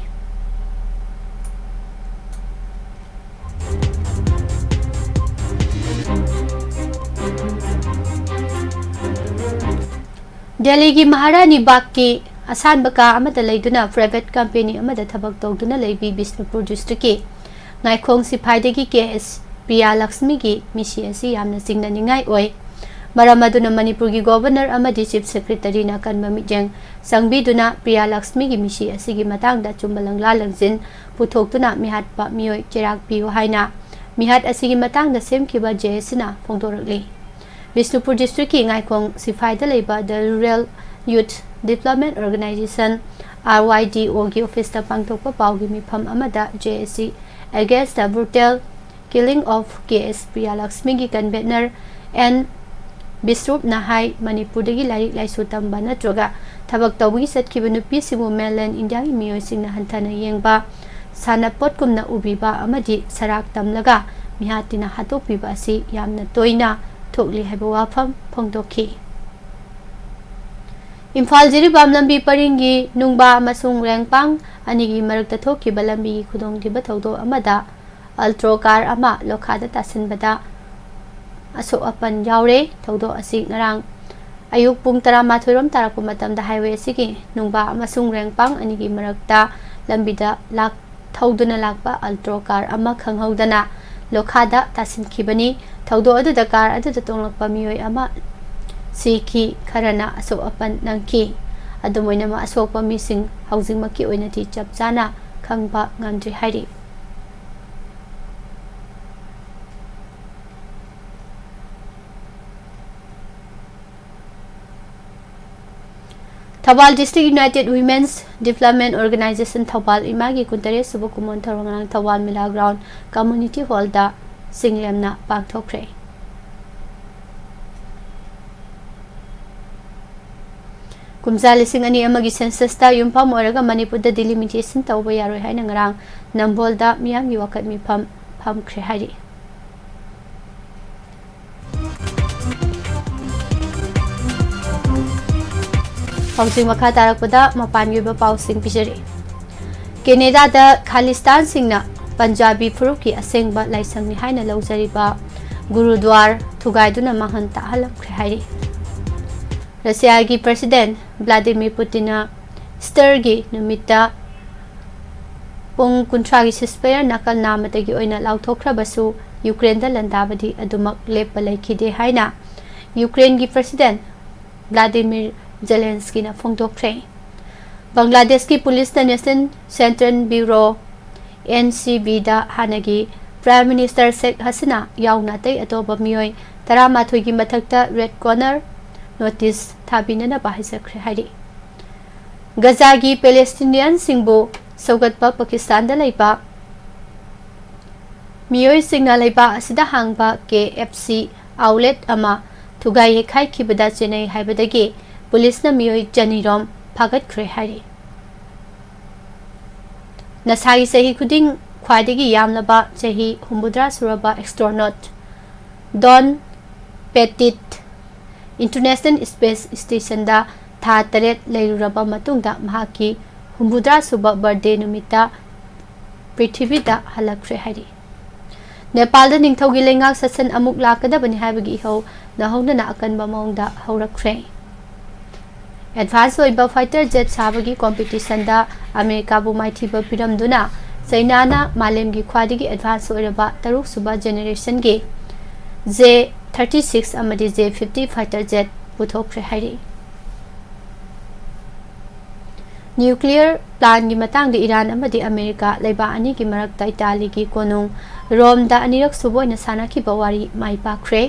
ꯗꯦꯜꯂꯤꯒꯤ ꯃꯍꯥꯔꯥꯅꯤ ꯕꯥꯒꯀꯤ ꯑꯁꯥꯟꯕ ꯀꯥ ꯑꯃꯗ ꯂꯩꯗꯨꯅ private company ꯑꯃꯗ ꯊꯕꯛ ꯇꯧꯗꯨꯅ ꯂꯩꯕꯤ ꯕꯤꯁꯅꯨꯄꯨꯔ districtꯀꯤ ꯉꯥꯏꯈꯣꯡ ꯁꯤꯐꯥꯏꯗꯒꯤ ꯀꯦ ꯑꯦꯁ ꯄ꯭ꯔꯤꯌꯥ ꯂꯛꯁꯃꯤꯒꯤ ꯃꯤꯁꯤ ꯑꯁꯤ ꯌꯥꯝꯅ ꯆꯤꯡꯅꯅꯤꯡꯉꯥꯏ ꯑꯣꯏ꯫ ꯃꯔꯝ ꯑꯗꯨꯅ ꯃꯅꯤꯄꯨꯔꯒꯤ Governor ꯑꯃꯗꯤ Chief Secretaryꯅ ꯑꯀꯟꯕ ꯃꯤꯠꯌꯦꯡ ꯆꯪꯕꯤꯗꯨꯅ ꯄ꯭ꯔꯤꯌꯥ ꯂꯛꯁꯃꯤꯒꯤ ꯃꯤꯁꯤ ꯑꯁꯤꯒꯤ ꯃꯇꯥꯡꯗ ꯑꯆꯨꯝꯕ ꯂꯪꯂꯥ ꯂꯪꯖꯤꯟ ꯄꯨꯊꯣꯛꯇꯨꯅ ꯃꯤꯍꯥꯠꯄ ꯃꯤꯑꯣꯏ ꯆꯩꯔꯥꯛ ꯄꯤꯌꯨ ꯍꯥꯏꯅ ꯃꯤꯍꯥꯠ ꯑꯁꯤꯒꯤ ꯃꯇꯥꯡꯗ ꯁꯦꯝꯈꯤꯕ J A Cꯅ ꯐꯣꯡꯗꯣꯔꯛꯂꯤ꯫ ꯕꯤꯁꯅꯨꯄꯨꯔ districtꯀꯤ ꯉꯥꯏꯈꯣꯡ ꯁꯤꯐꯥꯏꯗ ꯂꯩꯕ The Rural Youth Development Organization, R Y D Oꯒꯤ officeꯇ ꯄꯥꯡꯊꯣꯛꯄ ꯄꯥꯎꯒꯤ ꯃꯤꯐꯝ ꯑꯃꯗ J A C against the brutal killing of K S ꯄ꯭ꯔꯤꯌꯥꯂꯛꯁꯃꯤꯒꯤ convener N ꯕꯤꯁ꯭ꯔꯨꯞꯅ ꯍꯥꯏ, ꯃꯅꯤꯄꯨꯔꯗꯒꯤ ꯂꯥꯏꯔꯤꯛ ꯂꯥꯏꯁꯨ ꯇꯝꯕ ꯅꯠꯇ꯭ꯔꯒ ꯊꯕꯛ ꯇꯧꯕꯒꯤ ꯆꯠꯈꯤꯕ ꯅꯨꯄꯤꯁꯤꯡꯕꯨ mainland Indiaꯒꯤ ꯃꯤꯑꯣꯏꯁꯤꯡꯅ ꯍꯟꯊꯅ ꯌꯦꯡꯕ, ꯁꯥꯟꯅꯄꯣꯠꯀꯨꯝꯅ ꯎꯕꯤꯕ ꯑꯃꯗꯤ ꯁꯔꯥꯛ ꯇꯝꯂꯒ ꯃꯤꯍꯥꯠꯇꯤꯅ ꯍꯥꯠꯇꯣꯛꯄꯤꯕ ꯑꯁꯤ ꯌꯥꯝꯅ ꯇꯣꯏꯅ ꯊꯣꯛꯂꯤ ꯍꯥꯏꯕ ꯋꯥꯐꯝ ꯐꯣꯡꯗꯣꯛꯈꯤ꯫ ꯏꯝꯐꯥꯜ ꯖꯤꯔꯤꯕꯥꯝ ꯂꯝꯕꯤ ꯄꯔꯤꯡꯒꯤ ꯅꯨꯡꯕꯥ ꯑꯃꯁꯨꯡ ꯔꯦꯡꯄꯥꯡ ꯑꯅꯤꯒꯤ ꯃꯔꯛꯇ ꯊꯣꯛꯈꯤꯕ ꯂꯝꯕꯤꯒꯤ ꯈꯨꯗꯣꯡꯊꯤꯕ ꯊꯧꯗꯣꯛ ꯑꯃꯗ Alto car ꯑꯃ ꯂꯣꯈꯥꯗ ꯇꯥꯁꯤꯟꯕꯗ ꯑꯁꯣꯛ ꯑꯄꯟ ꯌꯥꯎꯔꯦ꯫ ꯊꯧꯗꯣꯛ ꯑꯁꯤ ꯉꯔꯥꯡ ꯑꯌꯨꯛ ꯄꯨꯡ ꯇꯔꯥꯃꯥꯊꯣꯏ ꯔꯣꯝ ꯇꯥꯔꯛꯄ ꯃꯇꯝꯗ highway ꯑꯁꯤꯒꯤ ꯅꯨꯡꯕꯥ ꯑꯃꯁꯨꯡ ꯔꯦꯡꯄꯥꯡ ꯑꯅꯤꯒꯤ ꯃꯔꯛꯇ ꯂꯝꯕꯤꯗ ꯂꯥꯛ-, ꯊꯧꯗꯨꯅ ꯂꯥꯛꯄ Alto car ꯑꯃ ꯈꯪꯍꯧꯗꯅ ꯂꯣꯈꯥꯗ ꯇꯥꯁꯤꯟꯈꯤꯕꯅꯤ꯫ ꯊꯧꯗꯣꯛ ꯑꯗꯨꯗ car ꯑꯗꯨꯗ ꯇꯣꯡꯂꯛꯄ ꯃꯤꯑꯣꯏ ꯑꯃ ꯁꯤꯈꯤ, ꯈꯔꯅ ꯑꯁꯣꯛ ꯑꯄꯟ ꯅꯪꯈꯤ꯫ ꯑꯗꯨꯝ ꯑꯣꯏꯅꯃꯛ, ꯑꯁꯣꯛꯄ ꯃꯤꯁꯤꯡ ꯍꯧꯖꯤꯛꯃꯛꯀꯤ ꯑꯣꯏꯅꯗꯤ ꯆꯞ ꯆꯥꯅ ꯈꯪꯕ ꯉꯝꯗ꯭ꯔꯤ ꯍꯥꯏꯔꯤ꯫ Thoubal District United Women's Development Organization Thoubal ꯏꯃꯥꯒꯤ ꯀꯨꯟꯇꯔꯦꯠ ꯁꯨꯕ ꯀꯨꯝꯑꯣꯟ ꯊꯧꯔꯝ ꯉꯔꯥꯡ ꯊꯧꯕꯥꯜ ꯃꯤꯂꯥ ground community hallꯗ ꯆꯤꯡꯂꯦꯝꯅ ꯄꯥꯡꯊꯣꯛꯈ꯭ꯔꯦ꯫ ꯀꯨꯝꯖꯥ ꯂꯤꯁꯤꯡ ꯑꯅꯤ ꯑꯃꯒꯤ censusꯇ ꯌꯨꯝꯐꯝ ꯑꯣꯏꯔꯒ ꯃꯅꯤꯄꯨꯔꯗ delimitation ꯇꯧꯕ ꯌꯥꯔꯣꯏ ꯍꯥꯏꯅ ꯉꯔꯥꯡ ꯅꯝꯕꯣꯜꯗ ꯃꯤꯌꯥꯝꯒꯤ ꯋꯥꯀꯠ ꯃꯤꯐꯝ ꯐꯝꯈ꯭ꯔꯦ ꯍꯥꯏꯔꯤ꯫ ꯍꯧꯖꯤꯛ ꯃꯈꯥ ꯇꯥꯔꯛꯄꯗ ꯃꯄꯥꯟꯒꯤ ꯑꯣꯏꯕ ꯄꯥꯎꯁꯤꯡ ꯄꯤꯖꯔꯤ꯫ ꯀꯦꯅꯦꯗꯥꯗ ꯈꯥꯂꯤꯁꯇꯥꯟꯁꯤꯡꯅ ꯄꯟꯖꯥꯕꯤ ꯐꯨꯔꯨꯞꯀꯤ ꯑꯁꯦꯡꯕ ꯂꯥꯏꯁꯪꯅꯤ ꯍꯥꯏꯅ ꯂꯧꯖꯔꯤꯕ ꯒꯨꯔꯨꯗ꯭ꯋꯥꯔ ꯊꯨꯒꯥꯏꯗꯨꯅ ꯃꯥꯡꯍꯟ ꯇꯥꯛꯍꯜꯂꯝꯈ꯭ꯔꯦ ꯍꯥꯏꯔꯤ꯫ ꯔꯁꯤꯌꯥꯒꯤ President ꯚ꯭ꯂꯥꯗꯤꯃꯤꯔ ꯄꯨꯇꯤꯟꯅ Easterꯒꯤ ꯅꯨꯃꯤꯠꯇ ꯄꯨꯡ ꯀꯨꯟꯊ꯭ꯔꯥꯒꯤ ceasefire ꯅꯥꯀꯜ ꯅꯥꯝꯃꯇꯒꯤ ꯑꯣꯏꯅ ꯂꯥꯎꯊꯣꯛꯈ꯭ꯔꯕꯁꯨ, ꯌꯨꯀ꯭ꯔꯦꯟꯗ ꯂꯥꯟꯗꯥꯕꯗꯤ ꯑꯗꯨꯃꯛ ꯂꯦꯞꯄ ꯂꯩꯈꯤꯗꯦ ꯍꯥꯏꯅ ꯌꯨꯀ꯭ꯔꯦꯟꯒꯤ President ꯚ꯭ꯂꯥꯗꯤꯃꯤꯔ ꯖꯦꯂꯦꯟꯁꯀꯤꯅ ꯐꯣꯡꯗꯣꯛꯈ꯭ꯔꯦ꯫ ꯕꯪꯒ꯭ꯂꯥꯗꯦꯁꯀꯤ ꯄꯨꯂꯤꯁꯅ National Central Bureau, NCBꯗ ꯍꯥꯟꯅꯒꯤ Prime Minister ꯁꯦꯈ ꯍꯁꯤꯅꯥ ꯌꯥꯎꯅ ꯑꯇꯩ ꯑꯇꯣꯞꯄ ꯃꯤꯑꯣꯏ ꯇꯔꯥꯃꯥꯊꯣꯏꯒꯤ ꯃꯊꯛꯇ red corner notice ꯊꯥꯕꯤꯅꯅꯕ ꯍꯥꯏꯖꯈ꯭ꯔꯦ ꯍꯥꯏꯔꯤ꯫ ꯒꯖꯥꯒꯤ Palestinianꯁꯤꯡꯕꯨ ꯁꯧꯒꯠꯄ ꯄꯥꯀꯤꯁꯇꯥꯟꯗ ꯂꯩꯕ ꯃꯤꯑꯣꯏꯁꯤꯡꯅ ꯂꯩꯕꯥꯛ ꯑꯁꯤꯗ ꯍꯥꯡꯕ KFC outlet ꯑꯃ ꯊꯨꯒꯥꯏ ꯌꯩꯈꯥꯏꯈꯤꯕꯗ ꯆꯦꯟꯅꯩ ꯍꯥꯏꯕꯗꯒꯤ ꯄꯨꯂꯤꯁꯅ ꯃꯤꯑꯣꯏ ꯆꯅꯤꯔꯣꯝ ꯐꯥꯒꯠꯈ꯭ꯔꯦ ꯍꯥꯏꯔꯤ꯫ ꯅꯁꯥꯒꯤ ꯆꯍꯤ ꯈꯨꯗꯤꯡ ꯈ꯭ꯋꯥꯏꯗꯒꯤ ꯌꯥꯝꯂꯕ ꯆꯍꯤ ꯍꯨꯝꯐꯨꯇꯔꯥ ꯁꯨꯔꯕ ꯑꯦꯁꯇ꯭ꯔꯣꯅꯣꯠ ꯗꯣꯟ ꯄꯦꯇꯤꯠ ꯏꯟꯇꯔꯅꯦꯁꯅꯦꯜ ꯁ꯭ꯄꯦꯁ ꯁ꯭ꯇꯦꯁꯟꯗ ꯊꯥ ꯇꯔꯦꯠ ꯂꯩꯔꯨꯔꯕ ꯃꯇꯨꯡꯗ ꯃꯍꯥꯛꯀꯤ ꯍꯨꯝꯐꯨꯇꯔꯥ ꯁꯨꯕ ꯕꯔꯊꯗꯦ ꯅꯨꯃꯤꯠꯇ ꯄ꯭ꯔꯤꯊꯤꯕꯤꯗ ꯍꯜꯂꯛꯈ꯭ꯔꯦ ꯍꯥꯏꯔꯤ꯫ ꯅꯦꯄꯥꯜꯗ ꯅꯤꯡꯊꯧꯒꯤ ꯂꯩꯉꯥꯛ ꯁꯥꯁꯟ ꯑꯃꯨꯛ ꯂꯥꯛꯀꯗꯕꯅꯤ ꯍꯥꯏꯕꯒꯤ ꯏꯍꯧ ꯅꯧꯍꯧꯅꯅ ꯑꯀꯟꯕ ꯃꯑꯣꯡꯗ ꯍꯧꯔꯛꯈ꯭ꯔꯦ꯫ ꯑꯦꯗꯚꯥꯟꯁ ꯑꯣꯏꯕ ꯐꯥꯏꯇꯔ ꯖꯦꯠ ꯁꯥꯕꯒꯤ ꯀꯣꯝꯄꯤꯇꯤꯁꯟꯗ ꯑꯃꯦꯔꯤꯀꯥꯕꯨ ꯃꯥꯏꯊꯤꯕ ꯄꯤꯔꯝꯗꯨꯅ ꯆꯩꯅꯥꯅ ꯃꯥꯂꯦꯝꯒꯤ ꯈ꯭ꯋꯥꯏꯗꯒꯤ ꯑꯦꯗꯚꯥꯟꯁ ꯑꯣꯏꯔꯕ ꯇꯔꯨꯛꯁꯨꯕ ꯖꯦꯅꯦꯔꯦꯁꯟꯒꯤ ꯖꯦ ꯊꯥꯔꯇꯤ ꯁꯤꯛꯁ ꯑꯃꯗꯤ ꯖꯦ ꯐꯤꯐꯇꯤ ꯐꯥꯏꯇꯔ ꯖꯦꯠ ꯄꯨꯊꯣꯛꯈ꯭ꯔꯦ ꯍꯥꯏꯔꯤ꯫ ꯅ꯭ꯌꯨꯀ꯭ꯂꯤꯌꯔ ꯄ꯭ꯂꯥꯟꯒꯤ ꯃꯇꯥꯡꯗ ꯏꯔꯥꯟ ꯑꯃꯗꯤ ꯑꯃꯦꯔꯤꯀꯥ ꯂꯩꯕꯥꯛ ꯑꯅꯤꯒꯤ ꯃꯔꯛꯇ ꯏꯇꯥꯂꯤꯒꯤ ꯀꯣꯅꯨꯡ ꯔꯣꯝꯗ ꯑꯅꯤꯔꯛ ꯁꯨꯕ ꯑꯣꯏꯅ ꯁꯥꯟꯅꯈꯤꯕ ꯋꯥꯔꯤ ꯃꯥꯏ ꯄꯥꯛꯈ꯭ꯔꯦ꯫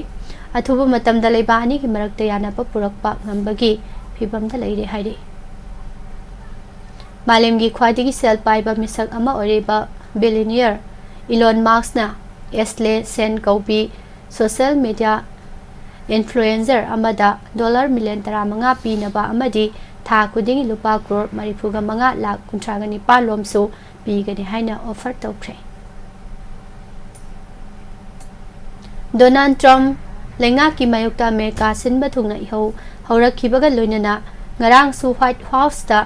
ꯑꯊꯨꯕ ꯃꯇꯝꯗ ꯂꯩꯕꯥꯛ ꯑꯅꯤꯒꯤ ꯃꯔꯛꯇ ꯌꯥꯅꯕ ꯄꯨꯔꯛꯄ ꯉꯝꯕꯒꯤ ꯐꯤꯕꯝꯗ ꯂꯩꯔꯦ ꯍꯥꯏꯔꯤ꯫ ꯃꯥꯂꯦꯝꯒꯤ ꯈ꯭ꯋꯥꯏꯗꯒꯤ ꯁꯦꯜ ꯄꯥꯏꯕ ꯃꯤꯁꯛ ꯑꯃ ꯑꯣꯏꯔꯤꯕ ꯕꯤꯂꯤꯅꯤꯌꯔ ꯏꯂꯣꯟ ꯃꯥꯁꯛꯅ ꯑꯦꯁꯂꯦ ꯁꯦꯟ ꯀꯧꯕꯤ ꯁꯣꯁꯤꯌꯦꯜ ꯃꯤꯗꯤꯌꯥ ꯏꯟꯐ꯭ꯂꯨꯑꯦꯟꯁꯔ ꯑꯃꯗ ꯗꯣꯂꯔ ꯃꯤꯂꯤꯌꯟ ꯇꯔꯥꯃꯉꯥ ꯄꯤꯅꯕ ꯑꯃꯗꯤ ꯊꯥ ꯈꯨꯗꯤꯡꯒꯤ ꯂꯨꯄꯥ ꯀ꯭ꯔꯣꯔ ꯃꯔꯤꯐꯨꯒ ꯃꯉꯥ ꯂꯥꯈ ꯀꯨꯟꯊ꯭ꯔꯥꯒ ꯅꯤꯄꯥꯜ ꯂꯣꯝꯁꯨ ꯄꯤꯒꯅꯤ ꯍꯥꯏꯅ ꯑꯣꯐꯔ ꯇꯧꯈ꯭ꯔꯦ꯫ ꯗꯣꯅꯥꯜꯗ ꯇ꯭ꯔꯝꯞ ꯂꯩꯉꯥꯛꯀꯤ ꯃꯥꯌꯣꯛꯇ ꯑꯃꯦꯔꯤꯀꯥ ꯁꯤꯟꯕ ꯊꯨꯡꯅ ꯏꯍꯧ ꯍꯧꯔꯛꯈꯤꯕꯒ ꯂꯣꯏꯅꯅ ꯉꯔꯥꯡꯁꯨ ꯋꯥꯏꯠ ꯍꯥꯎꯁꯇ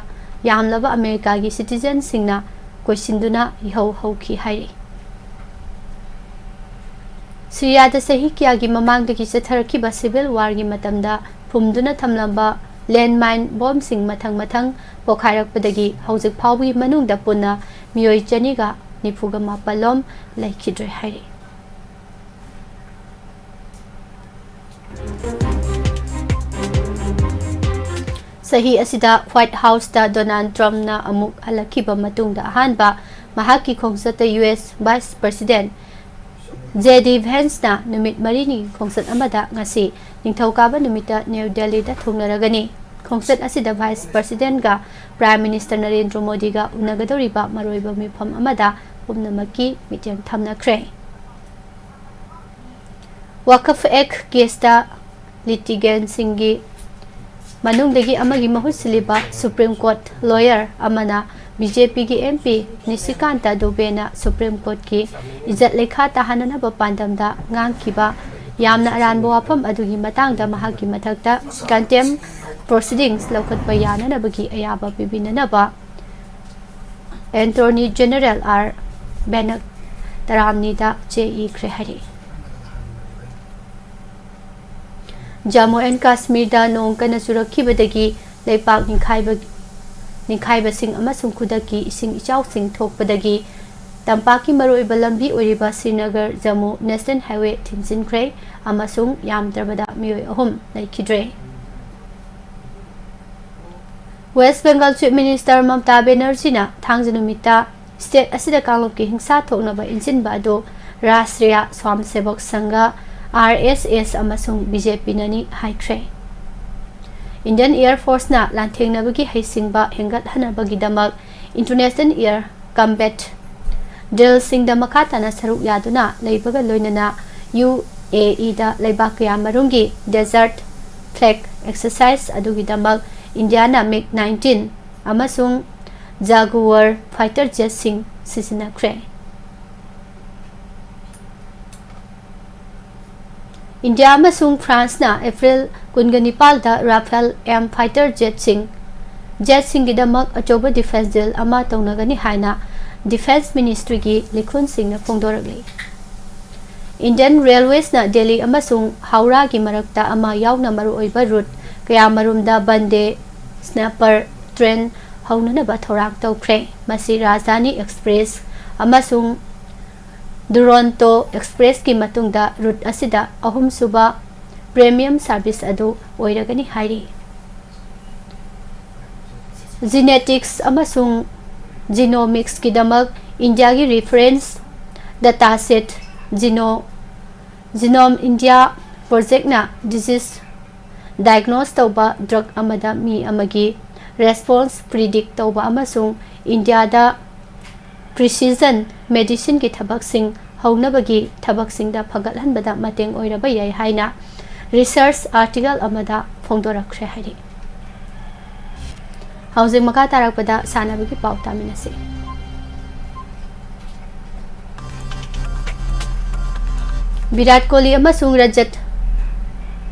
ꯌꯥꯝꯂꯕ ꯑꯃꯦꯔꯤꯀꯥꯒꯤ ꯁꯤꯇꯤꯖꯟꯁꯤꯡꯅ ꯀꯣꯏꯁꯤꯟꯗꯨꯅ ꯏꯍꯧ ꯍꯧꯈꯤ ꯍꯥꯏꯔꯤ꯫ ꯁꯤꯔꯤꯌꯥꯗ ꯆꯍꯤ ꯀꯌꯥꯒꯤ ꯃꯃꯥꯡꯗꯒꯤ ꯆꯠꯊꯔꯛꯈꯤꯕ ꯁꯤꯚꯤꯜ ꯋꯥꯔꯒꯤ ꯃꯇꯝꯗ ꯐꯨꯝꯗꯨꯅ ꯊꯝꯂꯝꯕ ꯂꯦꯟꯃꯥꯏꯟ ꯕꯣꯝꯁꯤꯡ ꯃꯊꯪ ꯃꯊꯪ ꯄꯣꯈꯥꯏꯔꯛꯄꯗꯒꯤ ꯍꯧꯖꯤꯛ ꯐꯥꯎꯕꯒꯤ ꯃꯅꯨꯡꯗ ꯄꯨꯟꯅ ꯃꯤꯑꯣꯏ ꯆꯅꯤꯒ ꯅꯤꯐꯨꯒ ꯃꯥꯄꯜ ꯂꯣꯝ ꯂꯩꯈꯤꯗ꯭ꯔꯦ ꯍꯥꯏꯔꯤ꯫ ꯆꯍꯤ ꯑꯁꯤꯗ ꯋꯥꯏꯠ ꯍꯥꯎꯁꯇ ꯗꯣꯅꯥꯜꯗ ꯇ꯭ꯔꯝꯞꯅ ꯑꯃꯨꯛ ꯍꯜꯂꯛꯈꯤꯕ ꯃꯇꯨꯡꯗ ꯑꯍꯥꯟꯕ ꯃꯍꯥꯛꯀꯤ ꯈꯣꯡꯆꯠꯇ U S vice president J D ꯚꯦꯟꯁꯅ ꯅꯨꯃꯤꯠ ꯃꯔꯤꯅꯤꯒꯤ ꯈꯣꯡꯆꯠ ꯑꯃꯗ ꯉꯁꯤ ꯅꯤꯡꯊꯧꯀꯥꯕ ꯅꯨꯃꯤꯠꯇ ꯅ꯭ꯌꯨ ꯗꯦꯜꯂꯤꯗ ꯊꯨꯡꯂꯔꯒꯅꯤ꯫ ꯈꯣꯡꯆꯠ ꯑꯁꯤꯗ ꯚꯥꯏꯁ ꯄ꯭ꯔꯁꯤꯗꯦꯟꯒ ꯄ꯭ꯔꯥꯏꯝ ꯃꯤꯅꯤꯁꯇꯔ ꯅꯔꯦꯟꯗ꯭ꯔ ꯃꯣꯗꯤꯒ ꯎꯅꯒꯗꯧꯔꯤꯕ ꯃꯔꯨꯑꯣꯏꯕ ꯃꯤꯐꯝ ꯑꯃꯗ ꯄꯨꯝꯅꯃꯛꯀꯤ ꯃꯤꯠꯌꯦꯡ ꯊꯝꯅꯈ꯭ꯔꯦ꯫ ꯋꯥꯀꯐ ꯑꯦꯛ ꯀꯦꯁꯇ ꯂꯤꯇꯤꯒꯦꯟꯁꯤꯡꯒꯤ ꯃꯅꯨꯡꯗꯒꯤ ꯑꯃꯒꯤ ꯃꯍꯨꯠ ꯁꯤꯜꯂꯤꯕ ꯁꯨꯄ꯭ꯔꯤꯝ ꯀꯣꯔꯠ ꯂꯣꯌꯔ ꯑꯃꯅ ꯕꯤ ꯖꯦ ꯄꯤꯒꯤ ꯑꯦꯝ ꯄꯤ ꯅꯤꯁꯤꯀꯥꯟꯇ ꯗꯨꯕꯦꯅ ꯁꯨꯄ꯭ꯔꯤꯝ ꯀꯣꯔꯠꯀꯤ ꯏꯖꯠ ꯂꯩꯈꯥ ꯇꯥꯍꯟꯅꯅꯕ ꯄꯥꯟꯗꯝꯗ ꯉꯥꯡꯈꯤꯕ ꯌꯥꯝꯅ ꯑꯔꯥꯟꯕ ꯋꯥꯐꯝ ꯑꯗꯨꯒꯤ ꯃꯇꯥꯡꯗ ꯃꯍꯥꯛꯀꯤ ꯃꯊꯛꯇ contempt proceedings ꯂꯧꯈꯠꯄ ꯌꯥꯅꯅꯕꯒꯤ ꯑꯌꯥꯕ ꯄꯤꯕꯤꯅꯅꯕ Attorney General R ꯕꯦꯅꯛ ꯇꯔꯥꯝꯅꯤꯗ ꯆꯦ ꯏꯈ꯭ꯔꯦ ꯍꯥꯏꯔꯤ꯫ ꯖꯝꯃꯨ ꯑꯦꯟ ꯀꯥꯁꯃꯤꯔꯗ ꯅꯣꯡ ꯀꯟꯅ ꯆꯨꯔꯛꯈꯤꯕꯗꯒꯤ ꯂꯩꯄꯥꯛ ꯅꯤꯡꯈꯥꯏꯕ-, ꯅꯤꯡꯈꯥꯏꯕꯁꯤꯡ ꯑꯃꯁꯨꯡ ꯈꯨꯗꯛꯀꯤ ꯏꯁꯤꯡ ꯏꯆꯥꯎꯁꯤꯡ ꯊꯣꯛꯄꯗꯒꯤ ꯇꯝꯄꯥꯛꯀꯤ ꯃꯔꯨꯑꯣꯏꯕ ꯂꯝꯕꯤ ꯑꯣꯏꯔꯤꯕ ꯁ꯭ꯔꯤꯅꯒꯔ ꯖꯝꯃꯨ ꯅꯦꯁꯅꯦꯜ ꯍꯥꯏꯋꯦ ꯊꯤꯡꯖꯤꯟꯈ꯭ꯔꯦ ꯑꯃꯁꯨꯡ ꯌꯥꯝꯗ꯭ꯔꯕꯗ ꯃꯤꯑꯣꯏ ꯑꯍꯨꯝ ꯂꯩꯈꯤꯗ꯭ꯔꯦ꯫ ꯋꯦꯁ ꯕꯦꯡꯒꯜ ꯆꯤꯐ ꯃꯤꯅꯤꯁꯇꯔ ꯃꯃꯇꯥ ꯕꯦꯅꯔꯖꯤꯅ ꯊꯥꯡꯖ ꯅꯨꯃꯤꯠꯇ ꯁ꯭ꯇꯦꯠ ꯑꯁꯤꯗ ꯀꯥꯡꯂꯨꯞꯀꯤ ꯍꯤꯡꯁꯥ ꯊꯣꯛꯅꯕ ꯏꯟꯁꯤꯟꯕ ꯑꯗꯨ ꯔꯥꯁꯇ꯭ꯔꯤꯌꯥ ꯁ꯭ꯋꯥꯝ ꯁꯦꯕꯛ ꯁꯪꯘ, ꯑꯥꯔ ꯑꯦꯁ ꯑꯦꯁ, ꯑꯃꯁꯨꯡ ꯕꯤ ꯖꯦ ꯄꯤꯅꯅꯤ ꯍꯥꯏꯈ꯭ꯔꯦ꯫ ꯏꯟꯗꯤꯌꯟ ꯑꯦꯌꯔ ꯐꯣꯔꯁꯅ ꯂꯥꯟꯊꯦꯡꯅꯕꯒꯤ ꯍꯩꯁꯤꯡꯕ ꯍꯦꯟꯒꯠꯍꯟꯅꯕꯒꯤꯗꯃꯛ ꯏꯟꯇꯔꯅꯦꯁꯅꯦꯜ ꯑꯦꯌꯔ ꯀꯝꯕꯦꯠ ꯗ꯭ꯔꯤꯜꯁꯤꯡꯗ ꯃꯈꯥ ꯇꯥꯅ ꯁꯔꯨꯛ ꯌꯥꯗꯨꯅ ꯂꯩꯕꯒ ꯂꯣꯏꯅꯅ ꯌꯨ ꯑꯦ ꯏꯗ ꯂꯩꯕꯥꯛ ꯀꯌꯥ ꯃꯔꯨꯝꯒꯤ ꯗꯦꯖꯔꯠ ꯐ꯭ꯂꯦꯒ ꯑꯦꯛꯁꯔꯁꯥꯏꯖ ꯑꯗꯨꯒꯤꯗꯃꯛ ꯏꯟꯗꯤꯌꯥꯅ ꯃꯤꯒ ꯅꯥꯏꯟꯇꯤꯟ ꯑꯃꯁꯨꯡ ꯖꯥꯒꯨꯋꯔ ꯐꯥꯏꯇꯔ ꯖꯦꯠꯁꯤꯡ ꯁꯤꯖꯤꯟꯅꯈ꯭ꯔꯦ꯫ ꯏꯟꯗꯤꯌꯥ ꯑꯃꯁꯨꯡ ꯐ꯭ꯔꯥꯟꯁꯅ ꯑꯦꯄ꯭ꯔꯤꯜ ꯀꯨꯟꯒ ꯅꯤꯄꯥꯜꯗ ꯔꯥꯐꯦꯜ ꯑꯦꯝ ꯐꯥꯏꯇꯔ ꯖꯦꯠꯁꯤꯡ, ꯖꯦꯠꯁꯤꯡꯒꯤꯗꯃꯛ ꯑꯆꯧꯕ ꯗꯤꯐꯦꯟꯁ ꯗꯤꯜ ꯑꯃ ꯇꯧꯅꯒꯅꯤ ꯍꯥꯏꯅ ꯗꯤꯐꯦꯟꯁ ꯃꯤꯅꯤꯁꯇ꯭ꯔꯤꯒꯤ ꯂꯤꯈꯨꯟꯁꯤꯡꯅ ꯐꯣꯡꯗꯣꯔꯛꯂꯤ꯫ ꯏꯟꯗꯤꯌꯟ ꯔꯦꯜꯋꯦꯁꯅ ꯗꯦꯜꯂꯤ ꯑꯃꯁꯨꯡ ꯍꯧꯔꯥꯒꯤ ꯃꯔꯛꯇ ꯑꯃ ꯌꯥꯎꯅ ꯃꯔꯨꯑꯣꯏꯕ ꯔꯨꯠ ꯀꯌꯥꯃꯔꯨꯝꯗ ꯕꯟꯗꯦ ꯁ꯭ꯅꯦꯄꯔ ꯇ꯭ꯔꯦꯟ ꯍꯧꯅꯅꯕ ꯊꯧꯔꯥꯡ ꯇꯧꯈ꯭ꯔꯦ꯫ ꯃꯁꯤ ꯔꯥꯖꯙꯥꯅꯤ ꯑꯦꯛꯁꯄ꯭ꯔꯦꯁ ꯑꯃꯁꯨꯡ ꯗꯨꯔꯣꯟꯇꯣ ꯑꯦꯛꯁꯄ꯭ꯔꯦꯁꯀꯤ ꯃꯇꯨꯡꯗ ꯔꯨꯠ ꯑꯁꯤꯗ ꯑꯍꯨꯝꯁꯨꯕ ꯄ꯭ꯔꯤꯃꯤꯌꯝ ꯁꯥꯔꯚꯤꯁ ꯑꯗꯨ ꯑꯣꯏꯔꯒꯅꯤ ꯍꯥꯏꯔꯤ꯫ ꯖꯤꯅꯦꯇꯤꯛꯁ ꯑꯃꯁꯨꯡ ꯖꯤꯅꯣꯃꯤꯛꯁꯀꯤꯗꯃꯛ ꯏꯟꯗꯤꯌꯥꯒꯤ ꯔꯤꯐꯔꯦꯟꯁ ꯗꯇꯥ ꯁꯦꯠ ꯖꯤꯅꯣ-, ꯖꯤꯅꯣꯝ ꯏꯟꯗꯤꯌꯥ ꯄ꯭ꯔꯣꯖꯦꯛꯅ ꯗꯤꯖꯤꯖ ꯗꯥꯏꯒꯅꯣꯁ ꯇꯧꯕ, ꯗ꯭ꯔꯒ ꯑꯃꯗ ꯃꯤ ꯑꯃꯒꯤ ꯔꯦꯁꯄꯣꯟꯁ ꯄ꯭ꯔꯤꯗꯤꯛ ꯇꯧꯕ ꯑꯃꯁꯨꯡ ꯏꯟꯗꯤꯌꯥꯗ ꯄ꯭ꯔꯤꯁꯤꯖꯟ ꯃꯦꯗꯤꯁꯤꯟꯒꯤ ꯊꯕꯛꯁꯤꯡ ꯍꯧꯅꯕꯒꯤ ꯊꯕꯛꯁꯤꯡꯗ ꯐꯒꯠꯍꯟꯕꯗ ꯃꯇꯦꯡ ꯑꯣꯏꯔꯕ ꯌꯥꯏ ꯍꯥꯏꯅ ꯔꯤꯁꯔꯆ ꯑꯥꯔꯇꯤꯀꯜ ꯑꯃꯗ ꯐꯣꯡꯗꯣꯔꯛꯈ꯭ꯔꯦ ꯍꯥꯏꯔꯤ꯫ ꯍꯧꯖꯤꯛ ꯃꯈꯥ ꯇꯥꯔꯛꯄꯗ ꯁꯥꯟꯅꯕꯒꯤ ꯄꯥꯎ ꯇꯥꯃꯤꯟꯅꯁꯤ꯫ ꯚꯤꯔꯥꯠ ꯀꯣꯍꯂꯤ ꯑꯃꯁꯨꯡ ꯔꯖꯠ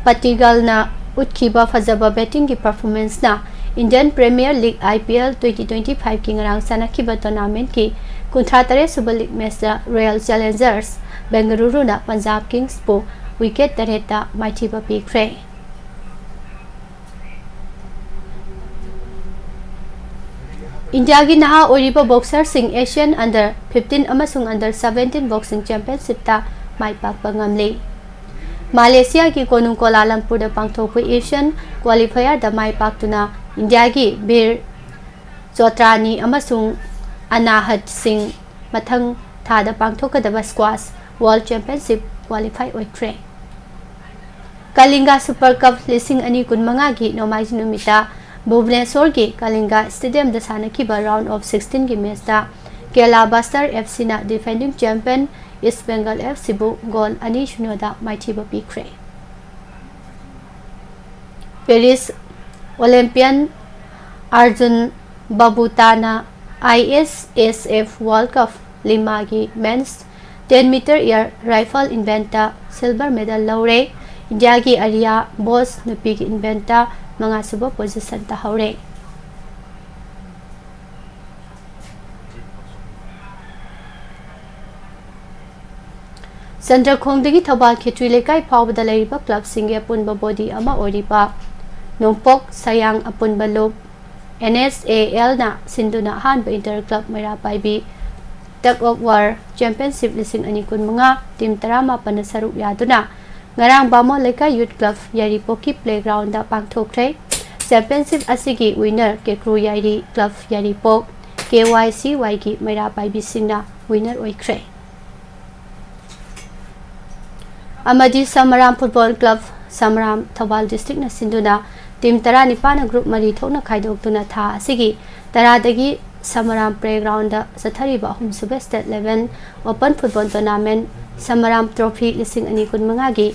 ꯄꯇꯤꯒꯜꯅ ꯎꯠꯈꯤꯕ ꯐꯖꯕ battingꯒꯤ performanceꯅ Indian Premier League, I P L, twenty twenty-fiveꯀꯤ ꯉꯔꯥꯡ ꯁꯥꯟꯅꯈꯤꯕ tournamentꯀꯤ ꯀꯨꯟꯊ꯭ꯔꯥ ꯇꯔꯦꯠ ꯁꯨꯕ league matchꯇ Royal Challengers Bengaluruꯅ Punjab Kingsꯄꯨ wicket ꯇꯔꯦꯠꯇ ꯃꯥꯏꯊꯤꯕ ꯄꯤꯈ꯭ꯔꯦ꯫ ꯏꯟꯗꯤꯌꯥꯒꯤ ꯅꯍꯥ ꯑꯣꯏꯔꯤꯕ boxerꯁꯤꯡ Asian Under fifteen ꯑꯃꯁꯨꯡ Under seventeen Boxing Championshipꯇ ꯃꯥꯏ ꯄꯥꯛꯄ ꯉꯝꯂꯤ꯫ ꯃꯥꯂꯦꯁꯤꯌꯥꯒꯤ ꯀꯣꯅꯨꯡ ꯀꯣꯂꯥꯂꯝꯄꯨꯔꯗ ꯄꯥꯡꯊꯣꯛꯄ Asian qualifierꯗ ꯃꯥꯏ ꯄꯥꯛꯇꯨꯅ ꯏꯟꯗꯤꯌꯥꯒꯤ ꯕꯤꯔ ꯆꯣꯇ꯭ꯔꯥꯅꯤ ꯑꯃꯁꯨꯡ ꯑꯅꯥꯍꯠ ꯁꯤꯡ ꯃꯊꯪ ꯊꯥꯗ ꯄꯥꯡꯊꯣꯛꯀꯗꯕ Squash World Championship qualify ꯑꯣꯏꯈ꯭ꯔꯦ꯫ ꯀꯂꯤꯡꯒ Super Cup ꯂꯤꯁꯤꯡ ꯑꯅꯤ ꯀꯨꯟꯃꯉꯥꯒꯤ ꯅꯣꯡꯃꯥꯏꯖꯤꯡ ꯅꯨꯃꯤꯠꯇ ꯚꯨꯕꯅꯦꯁꯣꯔꯒꯤ ꯀꯂꯤꯡꯒ Stadiumꯗ ꯁꯥꯟꯅꯈꯤꯕ round of sixteenꯒꯤ matchꯇ Kerala Buster FCꯅ defending champion East Bengal FCꯕꯨ goal ꯑꯅꯤ ꯁꯤꯅꯣꯗ ꯃꯥꯏꯊꯤꯕ ꯄꯤꯈ꯭ꯔꯦ꯫ Paris Olympian Arjun Babutana ISSF World Cup Limaꯒꯤ men's ten meter air rifle eventꯇ silver medal ꯂꯧꯔꯦ꯫ ꯏꯟꯗꯤꯌꯥꯒꯤ ꯑꯔꯤꯌꯥ ꯕꯣꯁ ꯅꯨꯄꯤꯒꯤ eventꯇ ꯃꯉꯥꯁꯨꯕ position ꯇꯥꯍꯧꯔꯦ꯫ ꯆꯟꯗ꯭ꯔꯈꯣꯡꯗꯒꯤ ꯊꯧꯕꯥꯜ ꯈꯦꯇ꯭ꯔꯤ ꯂꯩꯀꯥꯏ ꯐꯥꯎꯕꯗ ꯂꯩꯔꯤꯕ clubꯁꯤꯡꯒꯤ ꯑꯄꯨꯟꯕ body ꯑꯃ ꯑꯣꯏꯔꯤꯕ ꯅꯣꯡꯄꯣꯛ ꯁꯌꯥꯡ ꯑꯄꯨꯟꯕ ꯂꯨꯞ, NSALꯅ ꯁꯤꯟꯗꯨꯅ ꯑꯍꯥꯟꯕ inter club ꯃꯩꯔꯥ ꯄꯥꯏꯕꯤ tug of war championship ꯂꯤꯁꯤꯡ ꯑꯅꯤ ꯀꯨꯟꯃꯉꯥ team ꯇꯔꯥꯃꯥꯄꯟꯅ ꯁꯔꯨꯛ ꯌꯥꯗꯨꯅ ꯉꯔꯥꯡ ꯕꯥꯃꯣꯟ ꯂꯩꯀꯥꯏ Youth Club ꯌꯥꯏꯔꯤꯄꯣꯛꯀꯤ playgroundꯗ ꯄꯥꯡꯊꯣꯛꯈ꯭ꯔꯦ꯫ Championship ꯑꯁꯤꯒꯤ winner ꯀꯦꯀ꯭ꯔꯨ ꯌꯥꯏꯔꯤ club ꯌꯥꯏꯔꯤꯄꯣꯛ, KYCYꯒꯤ ꯃꯩꯔꯥ ꯄꯥꯏꯕꯤꯁꯤꯡꯅ winner ꯑꯣꯏꯈ꯭ꯔꯦ꯫ ꯑꯃꯗꯤ ꯁꯃꯔꯥꯝ Football Club, ꯁꯃꯔꯥꯝ, ꯊꯧꯕꯥꯜ districtꯅ ꯁꯤꯟꯗꯨꯅ team ꯇꯔꯥꯅꯤꯄꯥꯟꯅ group ꯃꯔꯤ ꯊꯣꯛꯅ ꯈꯥꯏꯗꯣꯛꯇꯨꯅ ꯊꯥ ꯑꯁꯤꯒꯤ ꯇꯔꯥꯗꯒꯤ ꯁꯃꯔꯥꯝ playgroundꯗ ꯆꯠꯊꯔꯤꯕ ꯑꯍꯨꯝꯁꯨꯕ state level open football tournament ꯁꯃꯔꯥꯝ trophy ꯂꯤꯁꯤꯡ ꯑꯅꯤ ꯀꯨꯟꯃꯉꯥꯒꯤ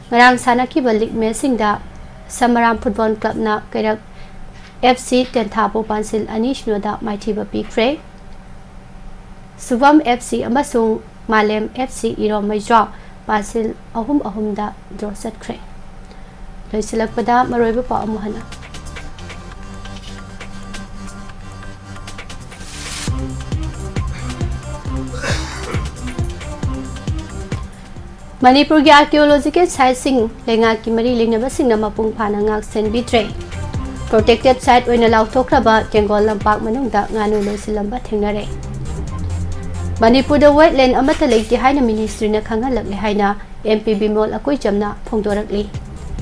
ꯉꯔꯥꯡ ꯁꯥꯟꯅꯈꯤꯕ league matchꯁꯤꯡꯗ ꯁꯃꯔꯥꯝ Football Clubꯅ ꯀꯩꯔꯛ ꯑꯦꯐ ꯁꯤ ꯇꯦꯟꯊꯥꯕꯨ ꯄꯥꯟꯁꯤꯜ ꯑꯅꯤ ꯁꯤꯅꯣꯗ ꯃꯥꯏꯊꯤꯕ ꯄꯤꯈ꯭ꯔꯦ꯫ ꯁꯨꯚꯝ ꯑꯦꯐ ꯁꯤ ꯑꯃꯁꯨꯡ ꯃꯥꯂꯦꯝ ꯑꯦꯐ ꯁꯤ ꯏꯔꯣꯝ ꯃꯩꯖ꯭ꯋꯥ ꯄꯥꯟꯁꯤꯜ ꯑꯍꯨꯝ ꯑꯍꯨꯝꯗ ꯗ꯭ꯔꯣ ꯆꯠꯈ꯭ꯔꯦ꯫ ꯂꯣꯏꯁꯤꯜꯂꯛꯄꯗ ꯃꯔꯨꯑꯣꯏꯕ ꯄꯥꯎ ꯑꯃꯨꯛ ꯍꯟꯅ꯫ ꯃꯅꯤꯄꯨꯔꯒꯤ ꯑꯥꯔꯀꯤꯑꯣꯂꯣꯖꯤꯀꯦꯜ ꯁꯥꯏꯠꯁꯤꯡ ꯂꯩꯉꯥꯛꯀꯤ ꯃꯔꯤ ꯂꯩꯅꯕꯁꯤꯡꯅ ꯃꯄꯨꯡ ꯐꯥꯅ ꯉꯥꯛ ꯁꯦꯟꯕꯤꯗ꯭ꯔꯦ꯫ ꯄ꯭ꯔꯣꯇꯦꯛꯇꯦꯗ ꯁꯥꯏꯠ ꯑꯣꯏꯅ ꯂꯥꯎꯊꯣꯛꯈ꯭ꯔꯕ ꯇꯦꯡꯒꯣꯜ ꯂꯝꯄꯥꯛ ꯃꯅꯨꯡꯗ ꯉꯥꯅꯨ ꯂꯣꯏꯁꯤꯜꯂꯝꯕ ꯊꯦꯡꯅꯔꯦ꯫ ꯃꯅꯤꯄꯨꯔꯗ ꯋꯦꯠꯂꯦꯟ ꯑꯃꯠꯇ ꯂꯩꯇꯦ ꯍꯥꯏꯅ ꯃꯤꯅꯤꯁꯇ꯭ꯔꯤꯅ ꯈꯪꯍꯜꯂꯛꯂꯦ ꯍꯥꯏꯅ ꯑꯦꯝ ꯄꯤ ꯕꯤꯃꯣꯜ ꯑꯀꯣꯏꯆꯝꯅ ꯐꯣꯡꯗꯣꯔꯛꯂꯤ꯫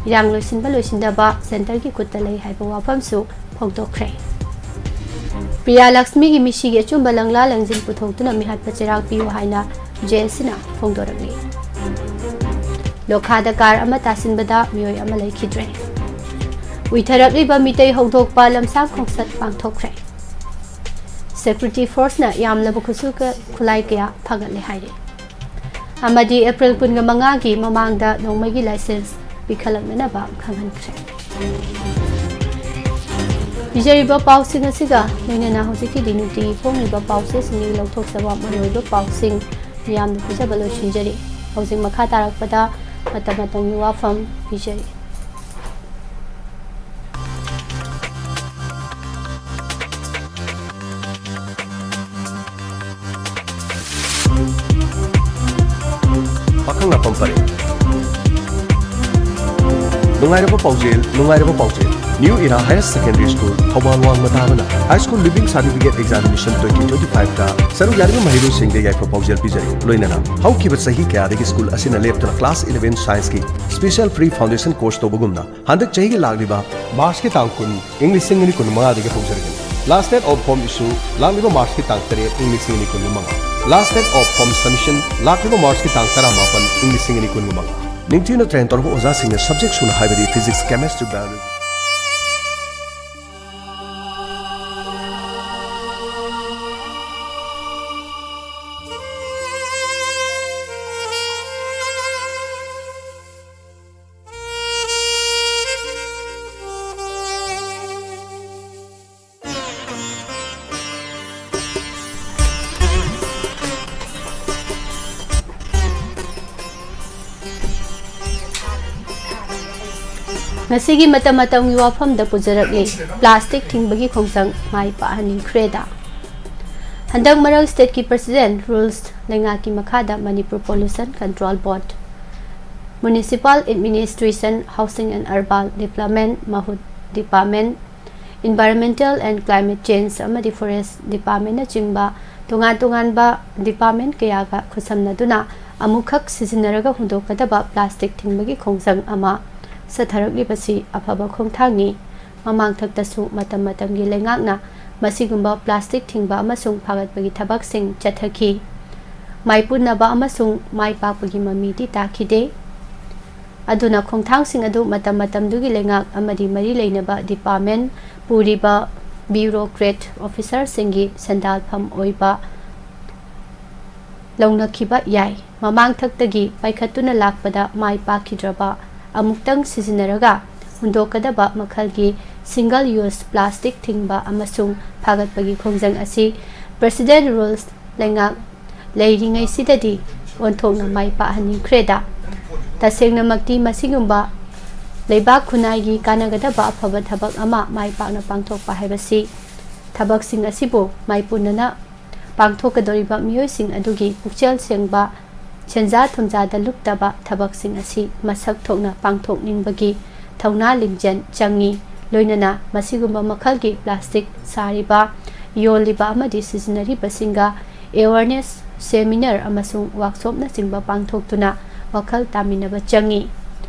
ꯏꯔꯥꯡ ꯂꯣꯏꯁꯤꯟꯕ ꯂꯣꯏꯁꯤꯟꯗꯕ ꯁꯦꯟꯇꯔꯒꯤ ꯈꯨꯠꯇ ꯂꯩ ꯍꯥꯏꯕ ꯋꯥꯐꯝꯁꯨ ꯐꯣꯡꯗꯣꯛꯈ꯭ꯔꯦ꯫ ꯄ꯭ꯔꯤꯌꯥ ꯂꯛꯁꯃꯤꯒꯤ ꯃꯤꯁꯤꯒꯤ ꯑꯆꯨꯝꯕ ꯂꯪꯂꯥ ꯂꯪꯖꯤꯟ ꯄꯨꯊꯣꯛꯇꯨꯅ ꯃꯤꯍꯥꯠꯄ ꯆꯩꯔꯥꯛ ꯄꯤꯌꯨ ꯍꯥꯏꯅ ꯖꯦ ꯑꯦꯁ ꯁꯤꯅ ꯐꯣꯡꯗꯣꯔꯛꯂꯤ꯫ ꯂꯣꯈꯥꯗ ꯀꯥꯔ ꯑꯃ ꯇꯥꯁꯤꯟꯕꯗ ꯃꯤꯑꯣꯏ ꯑꯃ ꯂꯩꯈꯤꯗ꯭ꯔꯦ꯫ ꯎꯏꯊꯔꯛꯂꯤꯕ ꯃꯤꯇꯩ ꯍꯧꯗꯣꯛꯄ ꯂꯝꯁꯥꯡ ꯈꯣꯡꯆꯠ ꯄꯥꯡꯊꯣꯛꯈ꯭ꯔꯦ꯫ ꯁꯦꯀ꯭ꯌꯨꯔꯤꯇꯤ ꯐꯣꯔꯁꯅ ꯌꯥꯝꯂꯕ ꯈꯨꯠꯁꯨ ꯈꯨꯠꯂꯥꯏ ꯀꯌꯥ ꯐꯥꯒꯠꯂꯦ ꯍꯥꯏꯔꯤ꯫ ꯑꯃꯗꯤ ꯑꯦꯄ꯭ꯔꯤꯜ ꯀꯨꯟꯃꯉꯥꯒꯤ ꯃꯃꯥꯡꯗ ꯅꯣꯡꯃꯒꯤ ꯂꯥꯏꯁꯦꯟꯁ ꯄꯤꯈꯠꯂꯛꯅꯅꯕ ꯈꯪꯍꯟꯈ꯭ꯔꯦ꯫ ꯄꯤꯖꯔꯤꯕ ꯄꯥꯎꯁꯤꯡ ꯑꯁꯤꯒ ꯂꯣꯏꯅꯅ ꯍꯧꯖꯤꯛꯀꯤꯗꯤ ꯅꯨꯡꯇꯤꯒꯤ ꯐꯣꯡꯂꯤꯕ ꯄꯥꯎꯆꯦꯁꯤꯡꯒꯤ ꯂꯧꯊꯣꯛꯆꯕ ꯃꯔꯨꯑꯣꯏꯕ ꯄꯥꯎꯁꯤꯡ ꯃꯤꯌꯥꯝꯗ ꯄꯤꯖꯕ ꯂꯣꯏꯁꯤꯟꯖꯔꯤ꯫ ꯍꯧꯖꯤꯛ ꯃꯈꯥ ꯇꯥꯔꯛꯄꯗ ꯃꯇꯝ ꯃꯇꯝꯒꯤ ꯋꯥꯐꯝ ꯄꯤꯖꯔꯤ꯫ ꯄꯥꯈꯪ ꯂꯥꯛꯐꯝ ꯐꯔꯦ꯫ ꯅꯨꯡꯉꯥꯏꯔꯕ ꯄꯥꯎꯖꯦꯜ, ꯅꯨꯡꯉꯥꯏꯔꯕ ꯄꯥꯎꯖꯦꯜ꯫ New Era Higher Secondary School, Thoubal ꯋꯥꯡꯃ ꯇꯥꯕꯅ High School Leaving Certificate Examination twenty twenty-five ꯇ ꯁꯔꯨꯛ ꯌꯥꯔꯤꯕ ꯃꯍꯩꯔꯣꯏꯁꯤꯡꯗ ꯌꯥꯏꯐ ꯄꯥꯎꯖꯦꯜ ꯄꯤꯖꯔꯤ꯫ ꯂꯣꯏꯅꯅ ꯍꯧꯈꯤꯕ ꯆꯍꯤ ꯀꯌꯥꯗꯒꯤ school ꯑꯁꯤꯅ ꯂꯦꯞꯇꯅ class eleven science ꯀꯤ special free foundation course ꯇꯧꯕꯒꯨꯝꯅ ꯍꯟꯗꯛ ꯆꯍꯤꯒꯤ ꯂꯥꯛꯂꯤꯕ March ꯀꯤ ꯇꯥꯡ ꯀꯨꯟ, ꯏꯪ ꯂꯤꯁꯤꯡ ꯑꯅꯤ ꯀꯨꯟꯃꯉꯥꯗꯒꯤ ꯍꯧꯖꯔꯒꯅꯤ꯫ Last date of form issue ꯂꯥꯛꯂꯤꯕ March ꯀꯤ ꯇꯥꯡ ꯇꯔꯦꯠ, ꯏꯪ ꯂꯤꯁꯤꯡ ꯑꯅꯤ ꯀꯨꯟꯃꯉꯥ꯫ Last date of form submission ꯂꯥꯛꯂꯤꯕ March ꯀꯤ ꯇꯥꯡ ꯇꯔꯥꯃꯥꯄꯟ, ꯏꯪ ꯂꯤꯁꯤꯡ ꯑꯅꯤ ꯀꯨꯟꯃꯉꯥ꯫ ꯅꯤꯡꯊꯤꯅ train ꯇꯧꯔꯕ ꯑꯣꯖꯥꯁꯤꯡꯅ subject ꯁꯨꯅ ꯍꯥꯏꯕꯗꯤ physics, chemistry, biology꯫ ꯉꯁꯤꯒꯤ ꯃꯇꯝ ꯃꯇꯝꯒꯤ ꯋꯥꯐꯝꯗ ꯄꯨꯖꯔꯛꯂꯤ꯫ ꯄ꯭ꯂꯥꯁꯇꯤꯛ ꯊꯤꯡꯕꯒꯤ ꯈꯣꯡꯖꯪ ꯃꯥꯏ ꯄꯥꯛꯍꯟꯅꯤꯡꯈ꯭ꯔꯦꯗ꯫ ꯍꯟꯗꯛ ꯃꯔꯛ ꯁ꯭ꯇꯦꯠꯀꯤ ꯄ꯭ꯔꯁꯤꯗꯦꯟ ꯔꯨꯜꯁ ꯂꯩꯉꯥꯛꯀꯤ ꯃꯈꯥꯗ Manipur pollution control board, municipal administration, housing and urban development, ꯃꯍꯨꯠ department, environmental and climate change ꯑꯃꯗꯤ ꯐꯣꯔꯦꯁ ꯗꯤꯄꯥꯔꯠꯃꯦꯟꯅꯆꯤꯡꯕ ꯇꯣꯉꯥꯟ ꯇꯣꯉꯥꯟꯕ ꯗꯤꯄꯥꯔꯠꯃꯦꯟ ꯀꯌꯥꯒ ꯈꯨꯠꯁꯝꯅꯗꯨꯅ ꯑꯃꯨꯛꯈꯛ ꯁꯤꯖꯤꯟꯅꯔꯒ ꯍꯨꯟꯗꯣꯛꯀꯗꯕ ꯄ꯭ꯂꯥꯁꯇꯤꯛ ꯊꯤꯡꯕꯒꯤ ꯈꯣꯡꯖꯪ ꯑꯃ ꯆꯠꯊꯔꯛꯂꯤꯕꯁꯤ ꯑꯐꯕ ꯈꯣꯡꯊꯥꯡꯅꯤ꯫ ꯃꯃꯥꯡꯊꯛꯇꯁꯨ ꯃꯇꯝ ꯃꯇꯝꯒꯤ ꯂꯩꯉꯥꯛꯅ ꯃꯁꯤꯒꯨꯝꯕ ꯄ꯭ꯂꯥꯁꯇꯤꯛ ꯊꯤꯡꯕ ꯑꯃꯁꯨꯡ ꯐꯥꯒꯠꯄꯒꯤ ꯊꯕꯛꯁꯤꯡ ꯆꯠꯊꯈꯤ꯫ ꯃꯥꯏꯄꯨꯅꯕ ꯑꯃꯁꯨꯡ ꯃꯥꯏ ꯄꯥꯛꯄꯒꯤ ꯃꯃꯤꯗꯤ ꯇꯥꯈꯤꯗꯦ꯫ ꯑꯗꯨꯅ ꯈꯣꯡꯊꯥꯡꯁꯤꯡ ꯑꯗꯨ ꯃꯇꯝ ꯃꯇꯝꯗꯨꯒꯤ ꯂꯩꯉꯥꯛ ꯑꯃꯗꯤ ꯃꯔꯤ ꯂꯩꯅꯕ ꯗꯤꯄꯥꯔꯠꯃꯦꯟ ꯄꯨꯔꯤꯕ ꯕ꯭ꯌꯨꯔꯣꯀ꯭ꯔꯦꯠ ꯑꯣꯐꯤꯁꯔꯁꯤꯡꯒꯤ ꯁꯦꯟꯗꯥꯜꯐꯝ ꯑꯣꯏꯕ ꯂꯧꯅꯈꯤꯕ ꯌꯥꯏ꯫ ꯃꯃꯥꯡꯊꯛꯇꯒꯤ ꯄꯥꯏꯈꯠꯇꯨꯅ ꯂꯥꯛꯄꯗ ꯃꯥꯏ ꯄꯥꯛꯈꯤꯗ꯭ꯔꯕ ꯑꯃꯨꯛꯇꯪ ꯁꯤꯖꯤꯟꯅꯔꯒ ꯍꯨꯟꯗꯣꯛꯀꯗꯕ ꯃꯈꯜꯒꯤ ꯁꯤꯡꯒꯜ ꯌꯨꯁ ꯄ꯭ꯂꯥꯁꯇꯤꯛ ꯊꯤꯡꯕ ꯑꯃꯁꯨꯡ ꯐꯥꯒꯠꯄꯒꯤ ꯈꯣꯡꯖꯪ ꯑꯁꯤ ꯄ꯭ꯔꯁꯤꯗꯦꯟ ꯔꯨꯜꯁ ꯂꯩꯉꯥꯛ ꯂꯩꯔꯤꯉꯩꯁꯤꯗꯗꯤ ꯑꯣꯟꯊꯣꯛꯅ ꯃꯥꯏ ꯄꯥꯛꯍꯟꯅꯤꯡꯈ꯭ꯔꯦꯗ꯫ ꯇꯁꯦꯡꯅꯃꯛꯇꯤ ꯃꯁꯤꯒꯨꯝꯕ ꯂꯩꯕꯥꯛ ꯈꯨꯟꯅꯥꯏꯒꯤ ꯀꯥꯟꯅꯒꯗꯕ ꯑꯐꯕ ꯊꯕꯛ ꯑꯃ ꯃꯥꯏ ꯄꯥꯛꯅ ꯄꯥꯡꯊꯣꯛꯄ ꯍꯥꯏꯕꯁꯤ ꯊꯕꯛꯁꯤꯡ ꯑꯁꯤꯕꯨ ꯃꯥꯏꯄꯨꯅꯅ ꯄꯥꯡꯊꯣꯛꯀꯗꯧꯔꯤꯕ ꯃꯤꯑꯣꯏꯁꯤꯡ ꯑꯗꯨꯒꯤ ꯄꯨꯛꯆꯦꯜ ꯁꯦꯡꯕ, ꯁꯦꯟꯖꯥ ꯊꯨꯝꯖꯥꯗ ꯂꯨꯞꯇꯕ ꯊꯕꯛꯁꯤꯡ ꯑꯁꯤ ꯃꯁꯛ ꯊꯣꯛꯅ ꯄꯥꯡꯊꯣꯛꯅꯤꯡꯕꯒꯤ ꯊꯧꯅꯥ ꯂꯤꯡꯖꯦꯜ ꯆꯪꯏ꯫ ꯂꯣꯏꯅꯅ ꯃꯁꯤꯒꯨꯝꯕ ꯃꯈꯜꯒꯤ ꯄ꯭ꯂꯥꯁꯇꯤꯛ ꯁꯥꯔꯤꯕ, ꯌꯣꯜꯂꯤꯕ ꯑꯃꯗꯤ ꯁꯤꯖꯤꯟꯅꯔꯤꯕꯁꯤꯡꯒ ꯑꯦꯋꯥꯔꯅꯦꯁ ꯁꯦꯃꯤꯅꯥꯔ ꯑꯃꯁꯨꯡ ꯋꯥꯛꯁꯣꯞꯅꯆꯤꯡꯕ ꯄꯥꯡꯊꯣꯛꯇꯨꯅ ꯋꯥꯈꯜ ꯇꯥꯃꯤꯟꯅꯕ ꯆꯪꯏ꯫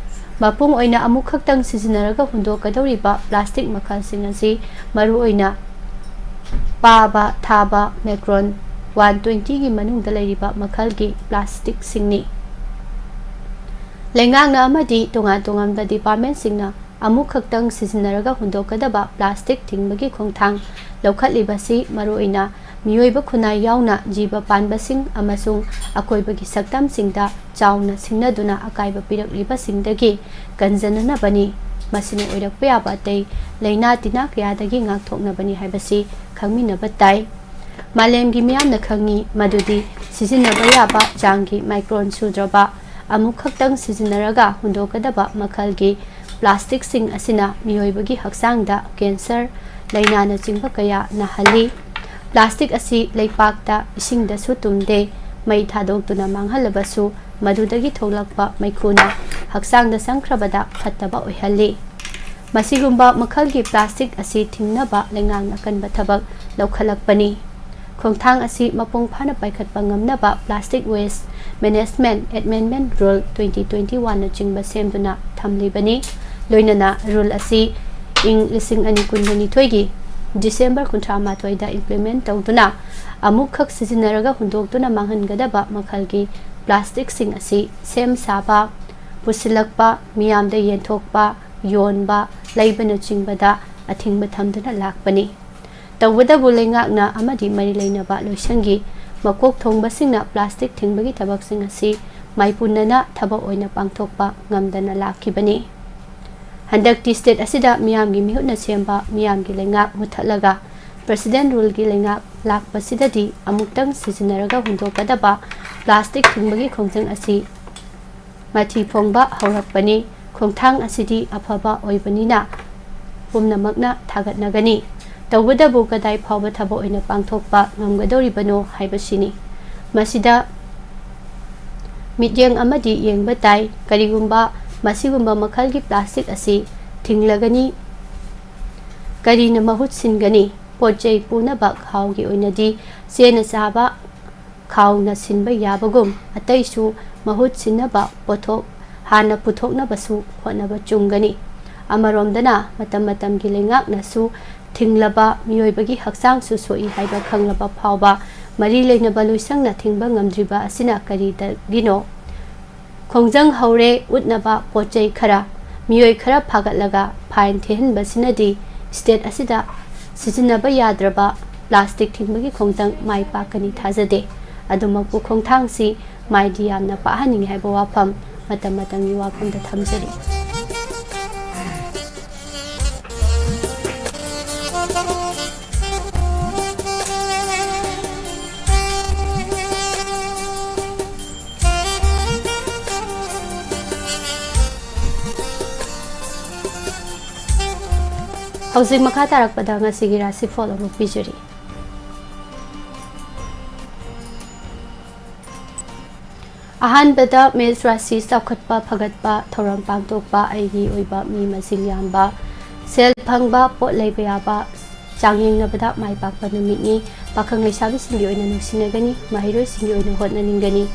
ꯃꯄꯨꯡ ꯑꯣꯏꯅ ꯑꯃꯨꯛꯈꯛꯇꯪ ꯁꯤꯖꯤꯟꯅꯔꯒ ꯍꯨꯟꯗꯣꯛꯀꯗꯧꯔꯤꯕ ꯄ꯭ꯂꯥꯁꯇꯤꯛ ꯃꯈꯜꯁꯤꯡ ꯑꯁꯤ ꯃꯔꯨꯑꯣꯏꯅ ꯄꯥꯕ, ꯊꯥꯕ, ꯃꯦꯀ꯭ꯔꯣꯟ ꯋꯥꯟ ꯇ꯭ꯋꯦꯟꯇꯤꯒꯤ ꯃꯅꯨꯡꯗ ꯂꯩꯔꯤꯕ ꯃꯈꯜꯒꯤ ꯄ꯭ꯂꯥꯁꯇꯤꯛꯁꯤꯡꯅꯤ꯫ ꯂꯩꯉꯥꯛꯅ ꯑꯃꯗꯤ ꯇꯣꯉꯥꯟ ꯇꯣꯉꯥꯟꯕ ꯗꯤꯄꯥꯔꯠꯃꯦꯟꯁꯤꯡꯅ ꯑꯃꯨꯛꯈꯛꯇꯪ ꯁꯤꯖꯤꯟꯅꯔꯒ ꯍꯨꯟꯗꯣꯛꯀꯗꯕ ꯄ꯭ꯂꯥꯁꯇꯤꯛ ꯊꯤꯡꯕꯒꯤ ꯈꯣꯡꯊꯥꯡ ꯂꯧꯈꯠꯂꯤꯕꯁꯤ ꯃꯔꯨꯑꯣꯏꯅ ꯃꯤꯑꯣꯏꯕ ꯈꯨꯟꯅꯥꯏ ꯌꯥꯎꯅ ꯖꯤꯕ ꯄꯥꯟꯕꯁꯤꯡ ꯑꯃꯁꯨꯡ ꯑꯀꯣꯏꯕꯒꯤ ꯁꯛꯇꯝꯁꯤꯡꯗ ꯆꯥꯎꯅ ꯁꯤꯡꯅꯗꯨꯅ ꯑꯀꯥꯏꯕ ꯄꯤꯔꯛꯂꯤꯕꯁꯤꯡꯗꯒꯤ ꯀꯟꯖꯅꯅꯕꯅꯤ꯫ ꯃꯁꯤꯅ ꯑꯣꯏꯔꯛꯄ ꯌꯥꯕ ꯑꯇꯩ ꯂꯥꯏꯅꯥ ꯇꯤꯟꯅꯥ ꯀꯌꯥꯗꯒꯤ ꯉꯥꯛꯊꯣꯛꯅꯕꯅꯤ ꯍꯥꯏꯕꯁꯤ ꯈꯪꯃꯤꯟꯅꯕ ꯇꯥꯏ꯫ ꯃꯥꯂꯦꯝꯒꯤ ꯃꯤꯌꯥꯝꯅ ꯈꯪꯏ ꯃꯗꯨꯗꯤ ꯁꯤꯖꯤꯟꯅꯕ ꯌꯥꯕ ꯆꯥꯡꯒꯤ ꯃꯥꯏꯀ꯭ꯔꯣꯟ ꯁꯨꯗ꯭ꯔꯕ, ꯑꯃꯨꯛꯈꯛꯇꯪ ꯁꯤꯖꯤꯟꯅꯔꯒ ꯍꯨꯟꯗꯣꯛꯀꯗꯕ ꯃꯈꯜꯒꯤ ꯄ꯭ꯂꯥꯁꯇꯤꯛꯁꯤꯡ ꯑꯁꯤꯅ ꯃꯤꯑꯣꯏꯕꯒꯤ ꯍꯛꯆꯥꯡꯗ ꯀꯦꯟꯁꯔ ꯂꯥꯏꯅꯥꯅꯆꯤꯡꯕ ꯀꯌꯥ ꯅꯥꯍꯜꯂꯤ꯫ ꯄ꯭ꯂꯥꯁꯇꯤꯛ ꯑꯁꯤ ꯂꯩꯄꯥꯛꯇ, ꯏꯁꯤꯡꯗꯁꯨ ꯇꯨꯝꯗꯦ, ꯃꯩ ꯊꯥꯗꯣꯛꯇꯨꯅ ꯃꯥꯡꯍꯜꯂꯕꯁꯨ, ꯃꯗꯨꯗꯒꯤ ꯊꯣꯛꯂꯛꯄ ꯃꯩꯈꯨꯅ ꯍꯛꯆꯥꯡꯗ ꯆꯪꯈ꯭ꯔꯕꯗ ꯐꯠꯇꯕ ꯑꯣꯏꯍꯜꯂꯤ꯫ ꯃꯁꯤꯒꯨꯝꯕ ꯃꯈꯜꯒꯤ ꯄ꯭ꯂꯥꯁꯇꯤꯛ ꯑꯁꯤ ꯊꯤꯡꯅꯕ ꯂꯩꯉꯥꯛꯅ ꯑꯀꯟꯕ ꯊꯕꯛ ꯂꯧꯈꯠꯂꯛꯄꯅꯤ꯫ ꯈꯣꯡꯊꯥꯡ ꯑꯁꯤ ꯃꯄꯨꯡ ꯐꯥꯅ ꯄꯥꯏꯈꯠꯄ ꯉꯝꯅꯕ Plastic Waste Management Amendment Rule twenty twenty-one ꯅꯆꯤꯡꯕ ꯁꯦꯝꯗꯨꯅ ꯊꯝꯂꯤꯕꯅꯤ꯫ ꯂꯣꯏꯅꯅ rule ꯑꯁꯤ ꯏꯪ ꯂꯤꯁꯤꯡ ꯑꯅꯤ ꯀꯨꯟꯒ ꯅꯤꯊꯣꯏꯒꯤ December ꯀꯨꯟꯊ꯭ꯔꯥ ꯃꯥꯊꯣꯏꯗ implement ꯇꯧꯗꯨꯅ, ꯑꯃꯨꯛꯈꯛ ꯁꯤꯖꯤꯟꯅꯔꯒ ꯍꯨꯟꯗꯣꯛꯇꯨꯅ ꯃꯥꯡꯍꯟꯒꯗꯕ ꯃꯈꯜꯒꯤ ꯄ꯭ꯂꯥꯁꯇꯤꯛꯁꯤꯡ ꯑꯁꯤ ꯁꯦꯝ ꯁꯥꯕ, ꯄꯨꯁꯤꯜꯂꯛꯄ, ꯃꯤꯌꯥꯝꯗ ꯌꯦꯟꯊꯣꯛꯄ, ꯌꯣꯟꯕ, ꯂꯩꯕꯅꯆꯤꯡꯕꯗ ꯑꯊꯤꯡꯕ ꯊꯝꯗꯨꯅ ꯂꯥꯛꯄꯅꯤ꯫ ꯇꯧꯕꯇꯕꯨ, ꯂꯩꯉꯥꯛꯅ ꯑꯃꯗꯤ ꯃꯔꯤ ꯂꯩꯅꯕ ꯂꯣꯏꯁꯪꯒꯤ ꯃꯀꯣꯛ ꯊꯣꯡꯕꯁꯤꯡꯅ ꯄ꯭ꯂꯥꯁꯇꯤꯛ ꯊꯤꯡꯕꯒꯤ ꯊꯕꯛꯁꯤꯡ ꯑꯁꯤ ꯃꯥꯏꯄꯨꯅꯅ ꯊꯕꯛ ꯑꯣꯏꯅ ꯄꯥꯡꯊꯣꯛꯄ ꯉꯝꯗꯅ ꯂꯥꯛꯈꯤꯕꯅꯤ꯫ ꯍꯟꯗꯛꯇꯤ state ꯑꯁꯤꯗ ꯃꯤꯌꯥꯝꯒꯤ ꯃꯤꯍꯨꯠꯅ ꯁꯦꯝꯕ ꯃꯤꯌꯥꯝꯒꯤ ꯂꯩꯉꯥꯛ ꯃꯨꯊꯠꯂꯒ President Ruleꯒꯤ ꯂꯩꯉꯥꯛ ꯂꯥꯛꯄꯁꯤꯗꯗꯤ, ꯑꯃꯨꯛꯇꯪ ꯁꯤꯖꯤꯟꯅꯔꯒ ꯍꯨꯟꯗꯣꯛꯀꯗꯕ ꯄ꯭ꯂꯥꯁꯇꯤꯛ ꯊꯤꯡꯕꯒꯤ ꯈꯣꯡꯖꯪ ꯑꯁꯤ ꯃꯊꯤ ꯐꯣꯡꯕ ꯍꯧꯔꯛꯄꯅꯤ꯫ ꯈꯣꯡꯊꯥꯡ ꯑꯁꯤꯗꯤ ꯑꯐꯕ ꯑꯣꯏꯕꯅꯤꯅ ꯄꯨꯝꯅꯃꯛꯅ ꯊꯥꯒꯠꯅꯒꯅꯤ꯫ ꯇꯧꯕꯇꯕꯨ, ꯀꯗꯥꯏ ꯐꯥꯎꯕ ꯊꯕꯛ ꯑꯣꯏꯅ ꯄꯥꯡꯊꯣꯛꯄ ꯉꯝꯒꯗꯧꯔꯤꯕꯅꯣ ꯍꯥꯏꯕꯁꯤꯅꯤ꯫ ꯃꯁꯤꯗ ꯃꯤꯠꯌꯦꯡ ꯑꯃꯗꯤ ꯌꯦꯡꯕ ꯇꯥꯏ꯫ ꯀꯔꯤꯒꯨꯝꯕ ꯃꯁꯤꯒꯨꯝꯕ ꯃꯈꯜꯒꯤ ꯄ꯭ꯂꯥꯁꯇꯤꯛ ꯑꯁꯤ ꯊꯤꯡꯂꯒꯅꯤ, ꯀꯔꯤꯅ ꯃꯍꯨꯠ ꯁꯤꯟꯒꯅꯤ? ꯄꯣꯠ ꯆꯩ ꯄꯨꯅꯕ ꯈꯥꯎꯒꯤ ꯑꯣꯏꯅꯗꯤ ꯆꯦꯅ ꯆꯥꯕ ꯈꯥꯎꯅ ꯁꯤꯟꯕ ꯌꯥꯕꯒꯨꯝ, ꯑꯇꯩꯁꯨ ꯃꯍꯨꯠ ꯁꯤꯟꯅꯕ ꯄꯣꯠꯊꯣꯛ ꯍꯥꯟꯅ ꯄꯨꯊꯣꯛꯅꯕꯁꯨ ꯍꯣꯠꯅꯕ ꯆꯨꯝꯒꯅꯤ꯫ ꯑꯃꯔꯣꯝꯗꯅ, ꯃꯇꯝ ꯃꯇꯝꯒꯤ ꯂꯩꯉꯥꯛꯅꯁꯨ ꯊꯤꯡꯂꯕ ꯃꯤꯑꯣꯏꯕꯒꯤ ꯍꯛꯆꯥꯡꯁꯨ ꯁꯣꯛꯏ ꯍꯥꯏꯕ ꯈꯪꯂꯕ ꯐꯥꯎꯕ, ꯃꯔꯤ ꯂꯩꯅꯕ ꯂꯣꯏꯁꯪꯅ ꯊꯤꯡꯕ ꯉꯝꯗ꯭ꯔꯤꯕ ꯑꯁꯤꯅ ꯀꯔꯤꯗꯒꯤꯅꯣ? ꯈꯣꯡꯖꯪ ꯍꯧꯔꯦ ꯎꯠꯅꯕ ꯄꯣꯠ ꯆꯩ ꯈꯔ, ꯃꯤꯑꯣꯏ ꯈꯔ ꯐꯥꯒꯠꯂꯒ fine ꯊꯤꯍꯟꯕꯁꯤꯅꯗꯤ state ꯑꯁꯤꯗ ꯁꯤꯖꯤꯟꯅꯕ ꯌꯥꯗ꯭ꯔꯕ ꯄ꯭ꯂꯥꯁꯇꯤꯛ ꯊꯤꯡꯕꯒꯤ ꯈꯣꯡꯖꯪ ꯃꯥꯏ ꯄꯥꯛꯀꯅꯤ ꯊꯥꯖꯗꯦ꯫ ꯑꯗꯨꯃꯛꯄꯨ, ꯈꯣꯡꯊꯥꯡꯁꯤ ꯃꯥꯏꯗꯤ ꯌꯥꯝꯅ ꯄꯥꯛꯍꯟꯅꯤꯡꯉꯤ ꯍꯥꯏꯕ ꯋꯥꯐꯝ ꯃꯇꯝ ꯃꯇꯝꯒꯤ ꯋꯥꯐꯝꯗ ꯊꯝꯖꯔꯤ꯫ ꯍꯧꯖꯤꯛ ꯃꯈꯥ ꯇꯥꯔꯛꯄꯗ ꯉꯁꯤꯒꯤ ꯔꯥꯁꯤꯐꯣꯜ ꯑꯃꯨꯛ ꯄꯤꯖꯔꯤ꯫ ꯑꯍꯥꯟꯕꯗ ꯃꯦꯁ ꯔꯥꯁꯤ ꯆꯥꯎꯈꯠꯄ, ꯐꯒꯠꯄ, ꯊꯧꯔꯝ ꯄꯥꯡꯊꯣꯛꯄ, ꯑꯩꯒꯤ ꯑꯣꯏꯕ ꯃꯤ ꯃꯁꯤꯡ ꯌꯥꯝꯕ, ꯁꯦꯜ ꯐꯪꯕ, ꯄꯣꯠ ꯂꯩꯕ ꯌꯥꯕ, ꯆꯥꯡꯌꯦꯡꯅꯕꯗ ꯃꯥꯏ ꯄꯥꯛꯄ ꯅꯨꯃꯤꯠꯅꯤ꯫ ꯄꯥꯈꯪ ꯂꯩꯁꯥꯕꯤꯁꯤꯡꯒꯤ ꯑꯣꯏꯅ ꯅꯨꯡꯁꯤꯅꯒꯅꯤ, ꯃꯍꯩꯔꯣꯏꯁꯤꯡꯒꯤ ꯑꯣꯏꯅ ꯍꯣꯠꯅꯅꯤꯡꯒꯅꯤ꯫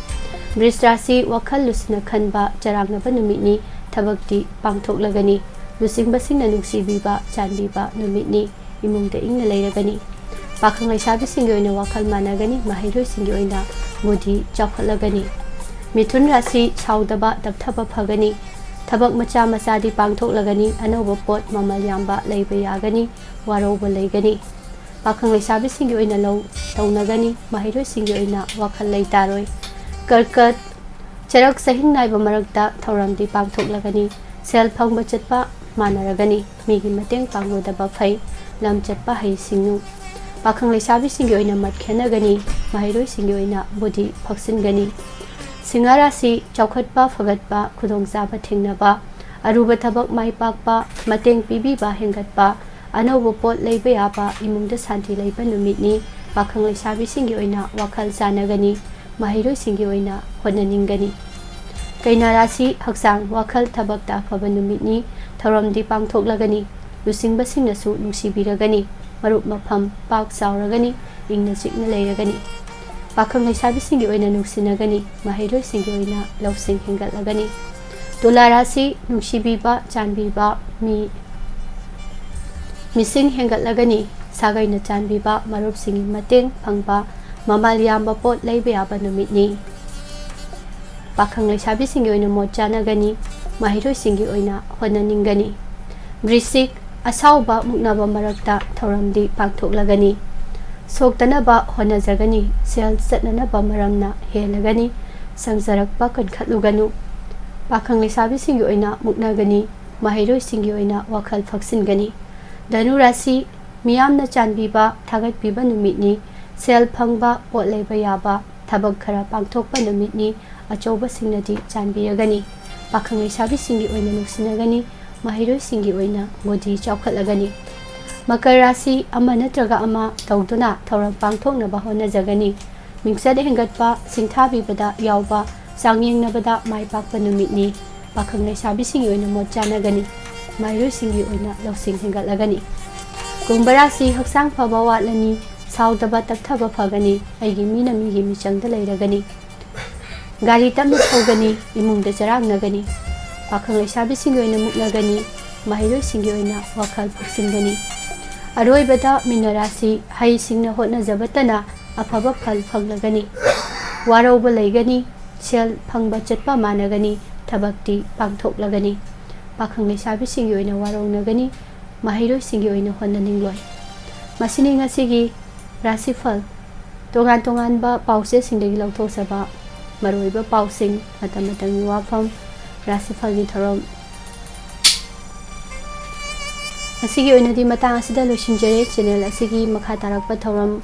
ꯕ꯭ꯔꯤꯖ ꯔꯥꯁꯤ ꯋꯥꯈꯜ ꯂꯨꯁꯤꯟꯅ ꯈꯟꯕ, ꯆꯔꯥꯡꯅꯕ ꯅꯨꯃꯤꯠꯅꯤ꯫ ꯊꯕꯛꯇꯤ ꯄꯥꯡꯊꯣꯛꯂꯒꯅꯤ꯫ ꯂꯨꯆꯤꯡꯕꯁꯤꯡꯅ ꯅꯨꯡꯁꯤꯕꯤꯕ, ꯆꯥꯟꯕꯤꯕ ꯅꯨꯃꯤꯠꯅꯤ꯫ ꯏꯃꯨꯡꯗ ꯏꯪꯅ ꯂꯩꯔꯒꯅꯤ꯫ ꯄꯥꯈꯪ ꯂꯩꯁꯥꯕꯤꯁꯤꯡꯒꯤ ꯑꯣꯏꯅ ꯋꯥꯈꯜ ꯃꯥꯟꯅꯒꯅꯤ, ꯃꯍꯩꯔꯣꯏꯁꯤꯡꯒꯤ ꯑꯣꯏꯅ ꯕꯨꯙꯤ ꯆꯥꯎꯈꯠꯂꯒꯅꯤ꯫ ꯃꯤꯊꯨꯟ ꯔꯥꯁꯤ ꯁꯥꯎꯗꯕ, ꯇꯞꯊꯕ ꯐꯒꯅꯤ꯫ ꯊꯕꯛ ꯃꯆꯥ ꯃꯆꯥꯗꯤ ꯄꯥꯡꯊꯣꯛꯂꯒꯅꯤ, ꯑꯅꯧꯕ ꯄꯣꯠ ꯃꯃꯜ ꯌꯥꯝꯕ ꯂꯩꯕ ꯌꯥꯒꯅꯤ, ꯋꯥꯔꯧꯕ ꯂꯩꯒꯅꯤ꯫ ꯄꯥꯈꯪ ꯂꯩꯁꯥꯕꯤꯁꯤꯡꯒꯤ ꯑꯣꯏꯅ ꯂꯧ ꯇꯧꯅꯒꯅꯤ, ꯃꯍꯩꯔꯣꯏꯁꯤꯡꯒꯤ ꯑꯣꯏꯅ ꯋꯥꯈꯜ ꯂꯩꯇꯥꯔꯣꯏ꯫ ꯀꯔꯀꯠ, ꯆꯔꯛ ꯆꯍꯤꯡ ꯅꯥꯏꯕ ꯃꯔꯛꯇ ꯊꯧꯔꯝꯗꯤ ꯄꯥꯡꯊꯣꯛꯂꯒꯅꯤ, ꯁꯦꯜ ꯐꯪꯕ ꯆꯠꯄ ꯃꯥꯟꯅꯔꯒꯅꯤ, ꯃꯤꯒꯤ ꯃꯇꯦꯡ ꯄꯥꯡꯂꯨꯗꯕ ꯐꯩ, ꯂꯝ ꯆꯠꯄ ꯍꯩꯁꯤꯡꯉꯨ꯫ ꯄꯥꯈꯪ ꯂꯩꯁꯥꯕꯤꯁꯤꯡꯒꯤ ꯑꯣꯏꯅ ꯃꯠ ꯈꯦꯟꯅꯒꯅꯤ, ꯃꯍꯩꯔꯣꯏꯁꯤꯡꯒꯤ ꯑꯣꯏꯅ ꯕꯨꯙꯤ ꯐꯛꯁꯤꯟꯒꯅꯤ꯫ ꯁꯤꯡꯍ ꯔꯥꯁꯤ ꯆꯥꯎꯈꯠꯄ, ꯐꯒꯠꯄ, ꯈꯨꯗꯣꯡꯆꯥꯕ ꯊꯦꯡꯅꯕ, ꯑꯔꯨꯕ ꯊꯕꯛ ꯃꯥꯏ ꯄꯥꯛꯄ, ꯃꯇꯦꯡ ꯄꯤꯕꯤꯕ ꯍꯦꯟꯒꯠꯄ, ꯑꯅꯧꯕ ꯄꯣꯠ ꯂꯩꯕ ꯌꯥꯕ, ꯏꯃꯨꯡꯗ ꯁꯥꯟꯇꯤ ꯂꯩꯕ ꯅꯨꯃꯤꯠꯅꯤ꯫ ꯄꯥꯈꯪ ꯂꯩꯁꯥꯕꯤꯁꯤꯡꯒꯤ ꯑꯣꯏꯅ ꯋꯥꯈꯜ ꯆꯥꯟꯅꯒꯅꯤ, ꯃꯍꯩꯔꯣꯏꯁꯤꯡꯒꯤ ꯑꯣꯏꯅ ꯍꯣꯠꯅꯅꯤꯡꯒꯅꯤ꯫ ꯀꯩꯅꯥ ꯔꯥꯁꯤ ꯍꯛꯆꯥꯡ, ꯋꯥꯈꯜ, ꯊꯕꯛꯇ ꯑꯐꯕ ꯅꯨꯃꯤꯠꯅꯤ꯫ ꯊꯧꯔꯝꯗꯤ ꯄꯥꯡꯊꯣꯛꯂꯒꯅꯤ꯫ ꯂꯨꯆꯤꯡꯕꯁꯤꯡꯅꯁꯨ ꯅꯨꯡꯁꯤꯕꯤꯔꯒꯅꯤ꯫ ꯃꯔꯨꯞ ꯃꯐꯝ ꯄꯥꯛ ꯆꯥꯎꯔꯒꯅꯤ, ꯏꯪꯅ ꯆꯤꯛꯅ ꯂꯩꯔꯒꯅꯤ꯫ ꯄꯥꯈꯪ ꯂꯩꯁꯥꯕꯤꯁꯤꯡꯒꯤ ꯑꯣꯏꯅ ꯅꯨꯡꯁꯤꯅꯒꯅꯤ, ꯃꯍꯩꯔꯣꯏꯁꯤꯡꯒꯤ ꯑꯣꯏꯅ ꯂꯧꯁꯤꯡ ꯍꯦꯟꯒꯠꯂꯒꯅꯤ꯫ ꯇꯨꯂꯥ ꯔꯥꯁꯤ ꯅꯨꯡꯁꯤꯕꯤꯕ, ꯆꯥꯟꯕꯤꯕ, ꯃꯤ, ꯃꯤꯁꯤꯡ ꯍꯦꯟꯒꯠꯂꯒꯅꯤ꯫ ꯁꯥꯒꯩꯅ ꯆꯥꯟꯕꯤꯕ, ꯃꯔꯨꯞꯁꯤꯡꯒꯤ ꯃꯇꯦꯡ ꯐꯪꯕ, ꯃꯃꯜ ꯌꯥꯝꯕ ꯄꯣꯠ ꯂꯩꯕ ꯌꯥꯕ ꯅꯨꯃꯤꯠꯅꯤ꯫ ꯄꯥꯈꯪ ꯂꯩꯁꯥꯕꯤꯁꯤꯡꯒꯤ ꯑꯣꯏꯅ ꯃꯣꯠ ꯆꯥꯟꯅꯒꯅꯤ, ꯃꯍꯩꯔꯣꯏꯁꯤꯡꯒꯤ ꯑꯣꯏꯅ ꯍꯣꯠꯅꯅꯤꯡꯒꯅꯤ꯫ ꯕ꯭ꯔꯤꯁꯤꯛ, ꯑꯁꯥꯎꯕ ꯃꯨꯛꯅꯕ ꯃꯔꯛꯇ ꯊꯧꯔꯝꯗꯤ ꯄꯥꯡꯊꯣꯛꯂꯒꯅꯤ꯫ ꯁꯣꯛꯇꯅꯕ ꯍꯣꯠꯅꯖꯒꯅꯤ, ꯁꯦꯜ ꯆꯠꯅꯅꯕ ꯃꯔꯝꯅ ꯍꯦꯜꯂꯒꯅꯤ, ꯁꯪꯖꯔꯛꯄ ꯀꯟꯈꯠꯂꯨꯒꯅꯨ꯫ ꯄꯥꯈꯪ ꯂꯩꯁꯥꯕꯤꯁꯤꯡꯒꯤ ꯑꯣꯏꯅ ꯃꯨꯛꯅꯒꯅꯤ, ꯃꯍꯩꯔꯣꯏꯁꯤꯡꯒꯤ ꯑꯣꯏꯅ ꯋꯥꯈꯜ ꯐꯛꯁꯤꯟꯒꯅꯤ꯫ ꯙꯅꯨ ꯔꯥꯁꯤ, ꯃꯤꯌꯥꯝꯅ ꯆꯥꯟꯕꯤꯕ, ꯊꯥꯒꯠꯄꯤꯕ ꯅꯨꯃꯤꯠꯅꯤ꯫ ꯁꯦꯜ ꯐꯪꯕ, ꯄꯣꯠ ꯂꯩꯕ ꯌꯥꯕ, ꯊꯕꯛ ꯈꯔ ꯄꯥꯡꯊꯣꯛꯄ ꯅꯨꯃꯤꯠꯅꯤ꯫ ꯑꯆꯧꯕꯁꯤꯡꯅꯗꯤ ꯆꯥꯟꯕꯤꯔꯒꯅꯤ꯫ ꯄꯥꯈꯪ ꯂꯩꯁꯥꯕꯤꯁꯤꯡꯒꯤ ꯑꯣꯏꯅ ꯅꯨꯡꯁꯤꯅꯒꯅꯤ, ꯃꯍꯩꯔꯣꯏꯁꯤꯡꯒꯤ ꯑꯣꯏꯅ ꯕꯨꯙꯤ ꯆꯥꯎꯈꯠꯂꯒꯅꯤ꯫ ꯃꯀꯔ ꯔꯥꯁꯤ ꯑꯃ ꯅꯠꯇ꯭ꯔꯒ ꯑꯃ ꯇꯧꯗꯨꯅ ꯊꯧꯔꯝ ꯄꯥꯡꯊꯣꯛꯅꯕ ꯍꯣꯠꯅꯖꯒꯅꯤ꯫ ꯃꯤꯡꯆꯠ ꯍꯦꯟꯒꯠꯄ, ꯁꯤꯡꯊꯥꯕꯤꯕꯗ ꯌꯥꯎꯕ, ꯆꯥꯡꯌꯦꯡꯅꯕꯗ ꯃꯥꯏ ꯄꯥꯛꯄ ꯅꯨꯃꯤꯠꯅꯤ꯫ ꯄꯥꯈꯪ ꯂꯩꯁꯥꯕꯤꯁꯤꯡꯒꯤ ꯑꯣꯏꯅ ꯃꯣꯠ ꯆꯥꯟꯅꯒꯅꯤ꯫ ꯃꯍꯩꯔꯣꯏꯁꯤꯡꯒꯤ ꯑꯣꯏꯅ ꯂꯧꯁꯤꯡ ꯍꯦꯟꯒꯠꯂꯒꯅꯤ꯫ ꯀꯨꯝꯚ ꯔꯥꯁꯤ ꯍꯛꯆꯥꯡ ꯐꯕ ꯋꯥꯠꯂꯅꯤ꯫ ꯁꯥꯎꯗꯕ ꯇꯞꯊꯕ ꯐꯒꯅꯤ꯫ ꯑꯩꯒꯤ ꯃꯤꯅ ꯃꯤꯒꯤ ꯃꯤꯆꯪꯗ ꯂꯩꯔꯒꯅꯤ꯫ ꯒꯥꯔꯤ ꯇꯞꯅ ꯊꯧꯒꯅꯤ꯫ ꯏꯃꯨꯡꯗ ꯆꯔꯥꯡꯅꯒꯅꯤ꯫ ꯄꯥꯈꯪ ꯂꯩꯁꯥꯕꯤꯁꯤꯡꯒꯤ ꯑꯣꯏꯅ ꯃꯨꯛꯅꯒꯅꯤ꯫ ꯃꯍꯩꯔꯣꯏꯁꯤꯡꯒꯤ ꯑꯣꯏꯅ ꯋꯥꯈꯜ ꯄꯤꯛꯁꯤꯟꯒꯅꯤ꯫ ꯑꯔꯣꯏꯕꯗ ꯃꯤꯅ ꯔꯥꯁꯤ ꯍꯩꯁꯤꯡꯅ ꯍꯣꯠꯅꯖꯕꯇꯅ ꯑꯐꯕ ꯐꯜ ꯐꯪꯂꯒꯅꯤ꯫ ꯋꯥꯔꯧꯕ ꯂꯩꯒꯅꯤ꯫ ꯁꯦꯜ ꯐꯪꯕ ꯆꯠꯄ ꯃꯥꯟꯅꯒꯅꯤ꯫ ꯊꯕꯛꯇꯤ ꯄꯥꯡꯊꯣꯛꯂꯒꯅꯤ꯫ ꯄꯥꯈꯪ ꯂꯩꯁꯥꯕꯤꯁꯤꯡꯒꯤ ꯑꯣꯏꯅ ꯋꯥꯔꯧꯅꯒꯅꯤ꯫ ꯃꯍꯩꯔꯣꯏꯁꯤꯡꯒꯤ ꯑꯣꯏꯅ ꯍꯣꯠꯅꯅꯤꯡꯂꯣꯏ꯫ ꯃꯁꯤꯅꯤ ꯉꯁꯤꯒꯤ ꯔꯥꯁꯤꯐꯜ꯫ ꯇꯣꯉꯥꯟ ꯇꯣꯉꯥꯟꯕ ꯄꯥꯎꯆꯦꯁꯤꯡꯗꯒꯤ ꯂꯧꯊꯣꯛꯆꯕ ꯃꯔꯨꯑꯣꯏꯕ ꯄꯥꯎꯁꯤꯡ, ꯃꯇꯝ ꯃꯇꯝꯒꯤ ꯋꯥꯐꯝ, ꯔꯥꯁꯤꯐꯜꯒꯤ ꯊꯧꯔꯝ꯫ ꯉꯁꯤꯒꯤ ꯑꯣꯏꯅꯗꯤ ꯃꯇꯥꯡ ꯑꯁꯤꯗ ꯂꯣꯏꯁꯤꯟꯖꯔꯦ꯫ ꯆꯦꯅꯦꯜ ꯑꯁꯤꯒꯤ ꯃꯈꯥ ꯇꯥꯔꯛꯄ ꯊꯧꯔꯝ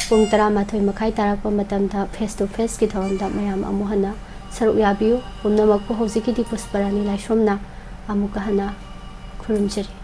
ꯄꯨꯡ ꯇꯔꯥꯃꯥꯊꯣꯏ ꯃꯈꯥꯏ ꯇꯥꯔꯛꯄ ꯃꯇꯝꯗ face to faceꯀꯤ ꯊꯧꯔꯝꯗ ꯃꯌꯥꯝ ꯑꯃꯨꯛ ꯍꯟꯅ ꯁꯔꯨꯛ ꯌꯥꯕꯤꯌꯨ꯫ ꯄꯨꯝꯅꯃꯛꯄꯨ ꯍꯧꯖꯤꯛꯀꯤꯗꯤ ꯄꯨꯁꯄꯔꯥꯅꯤ ꯂꯥꯏꯁ꯭ꯔꯝꯅ ꯑꯃꯨꯛꯀ ꯍꯟꯅ ꯈꯨꯔꯨꯝꯖꯔꯤ꯫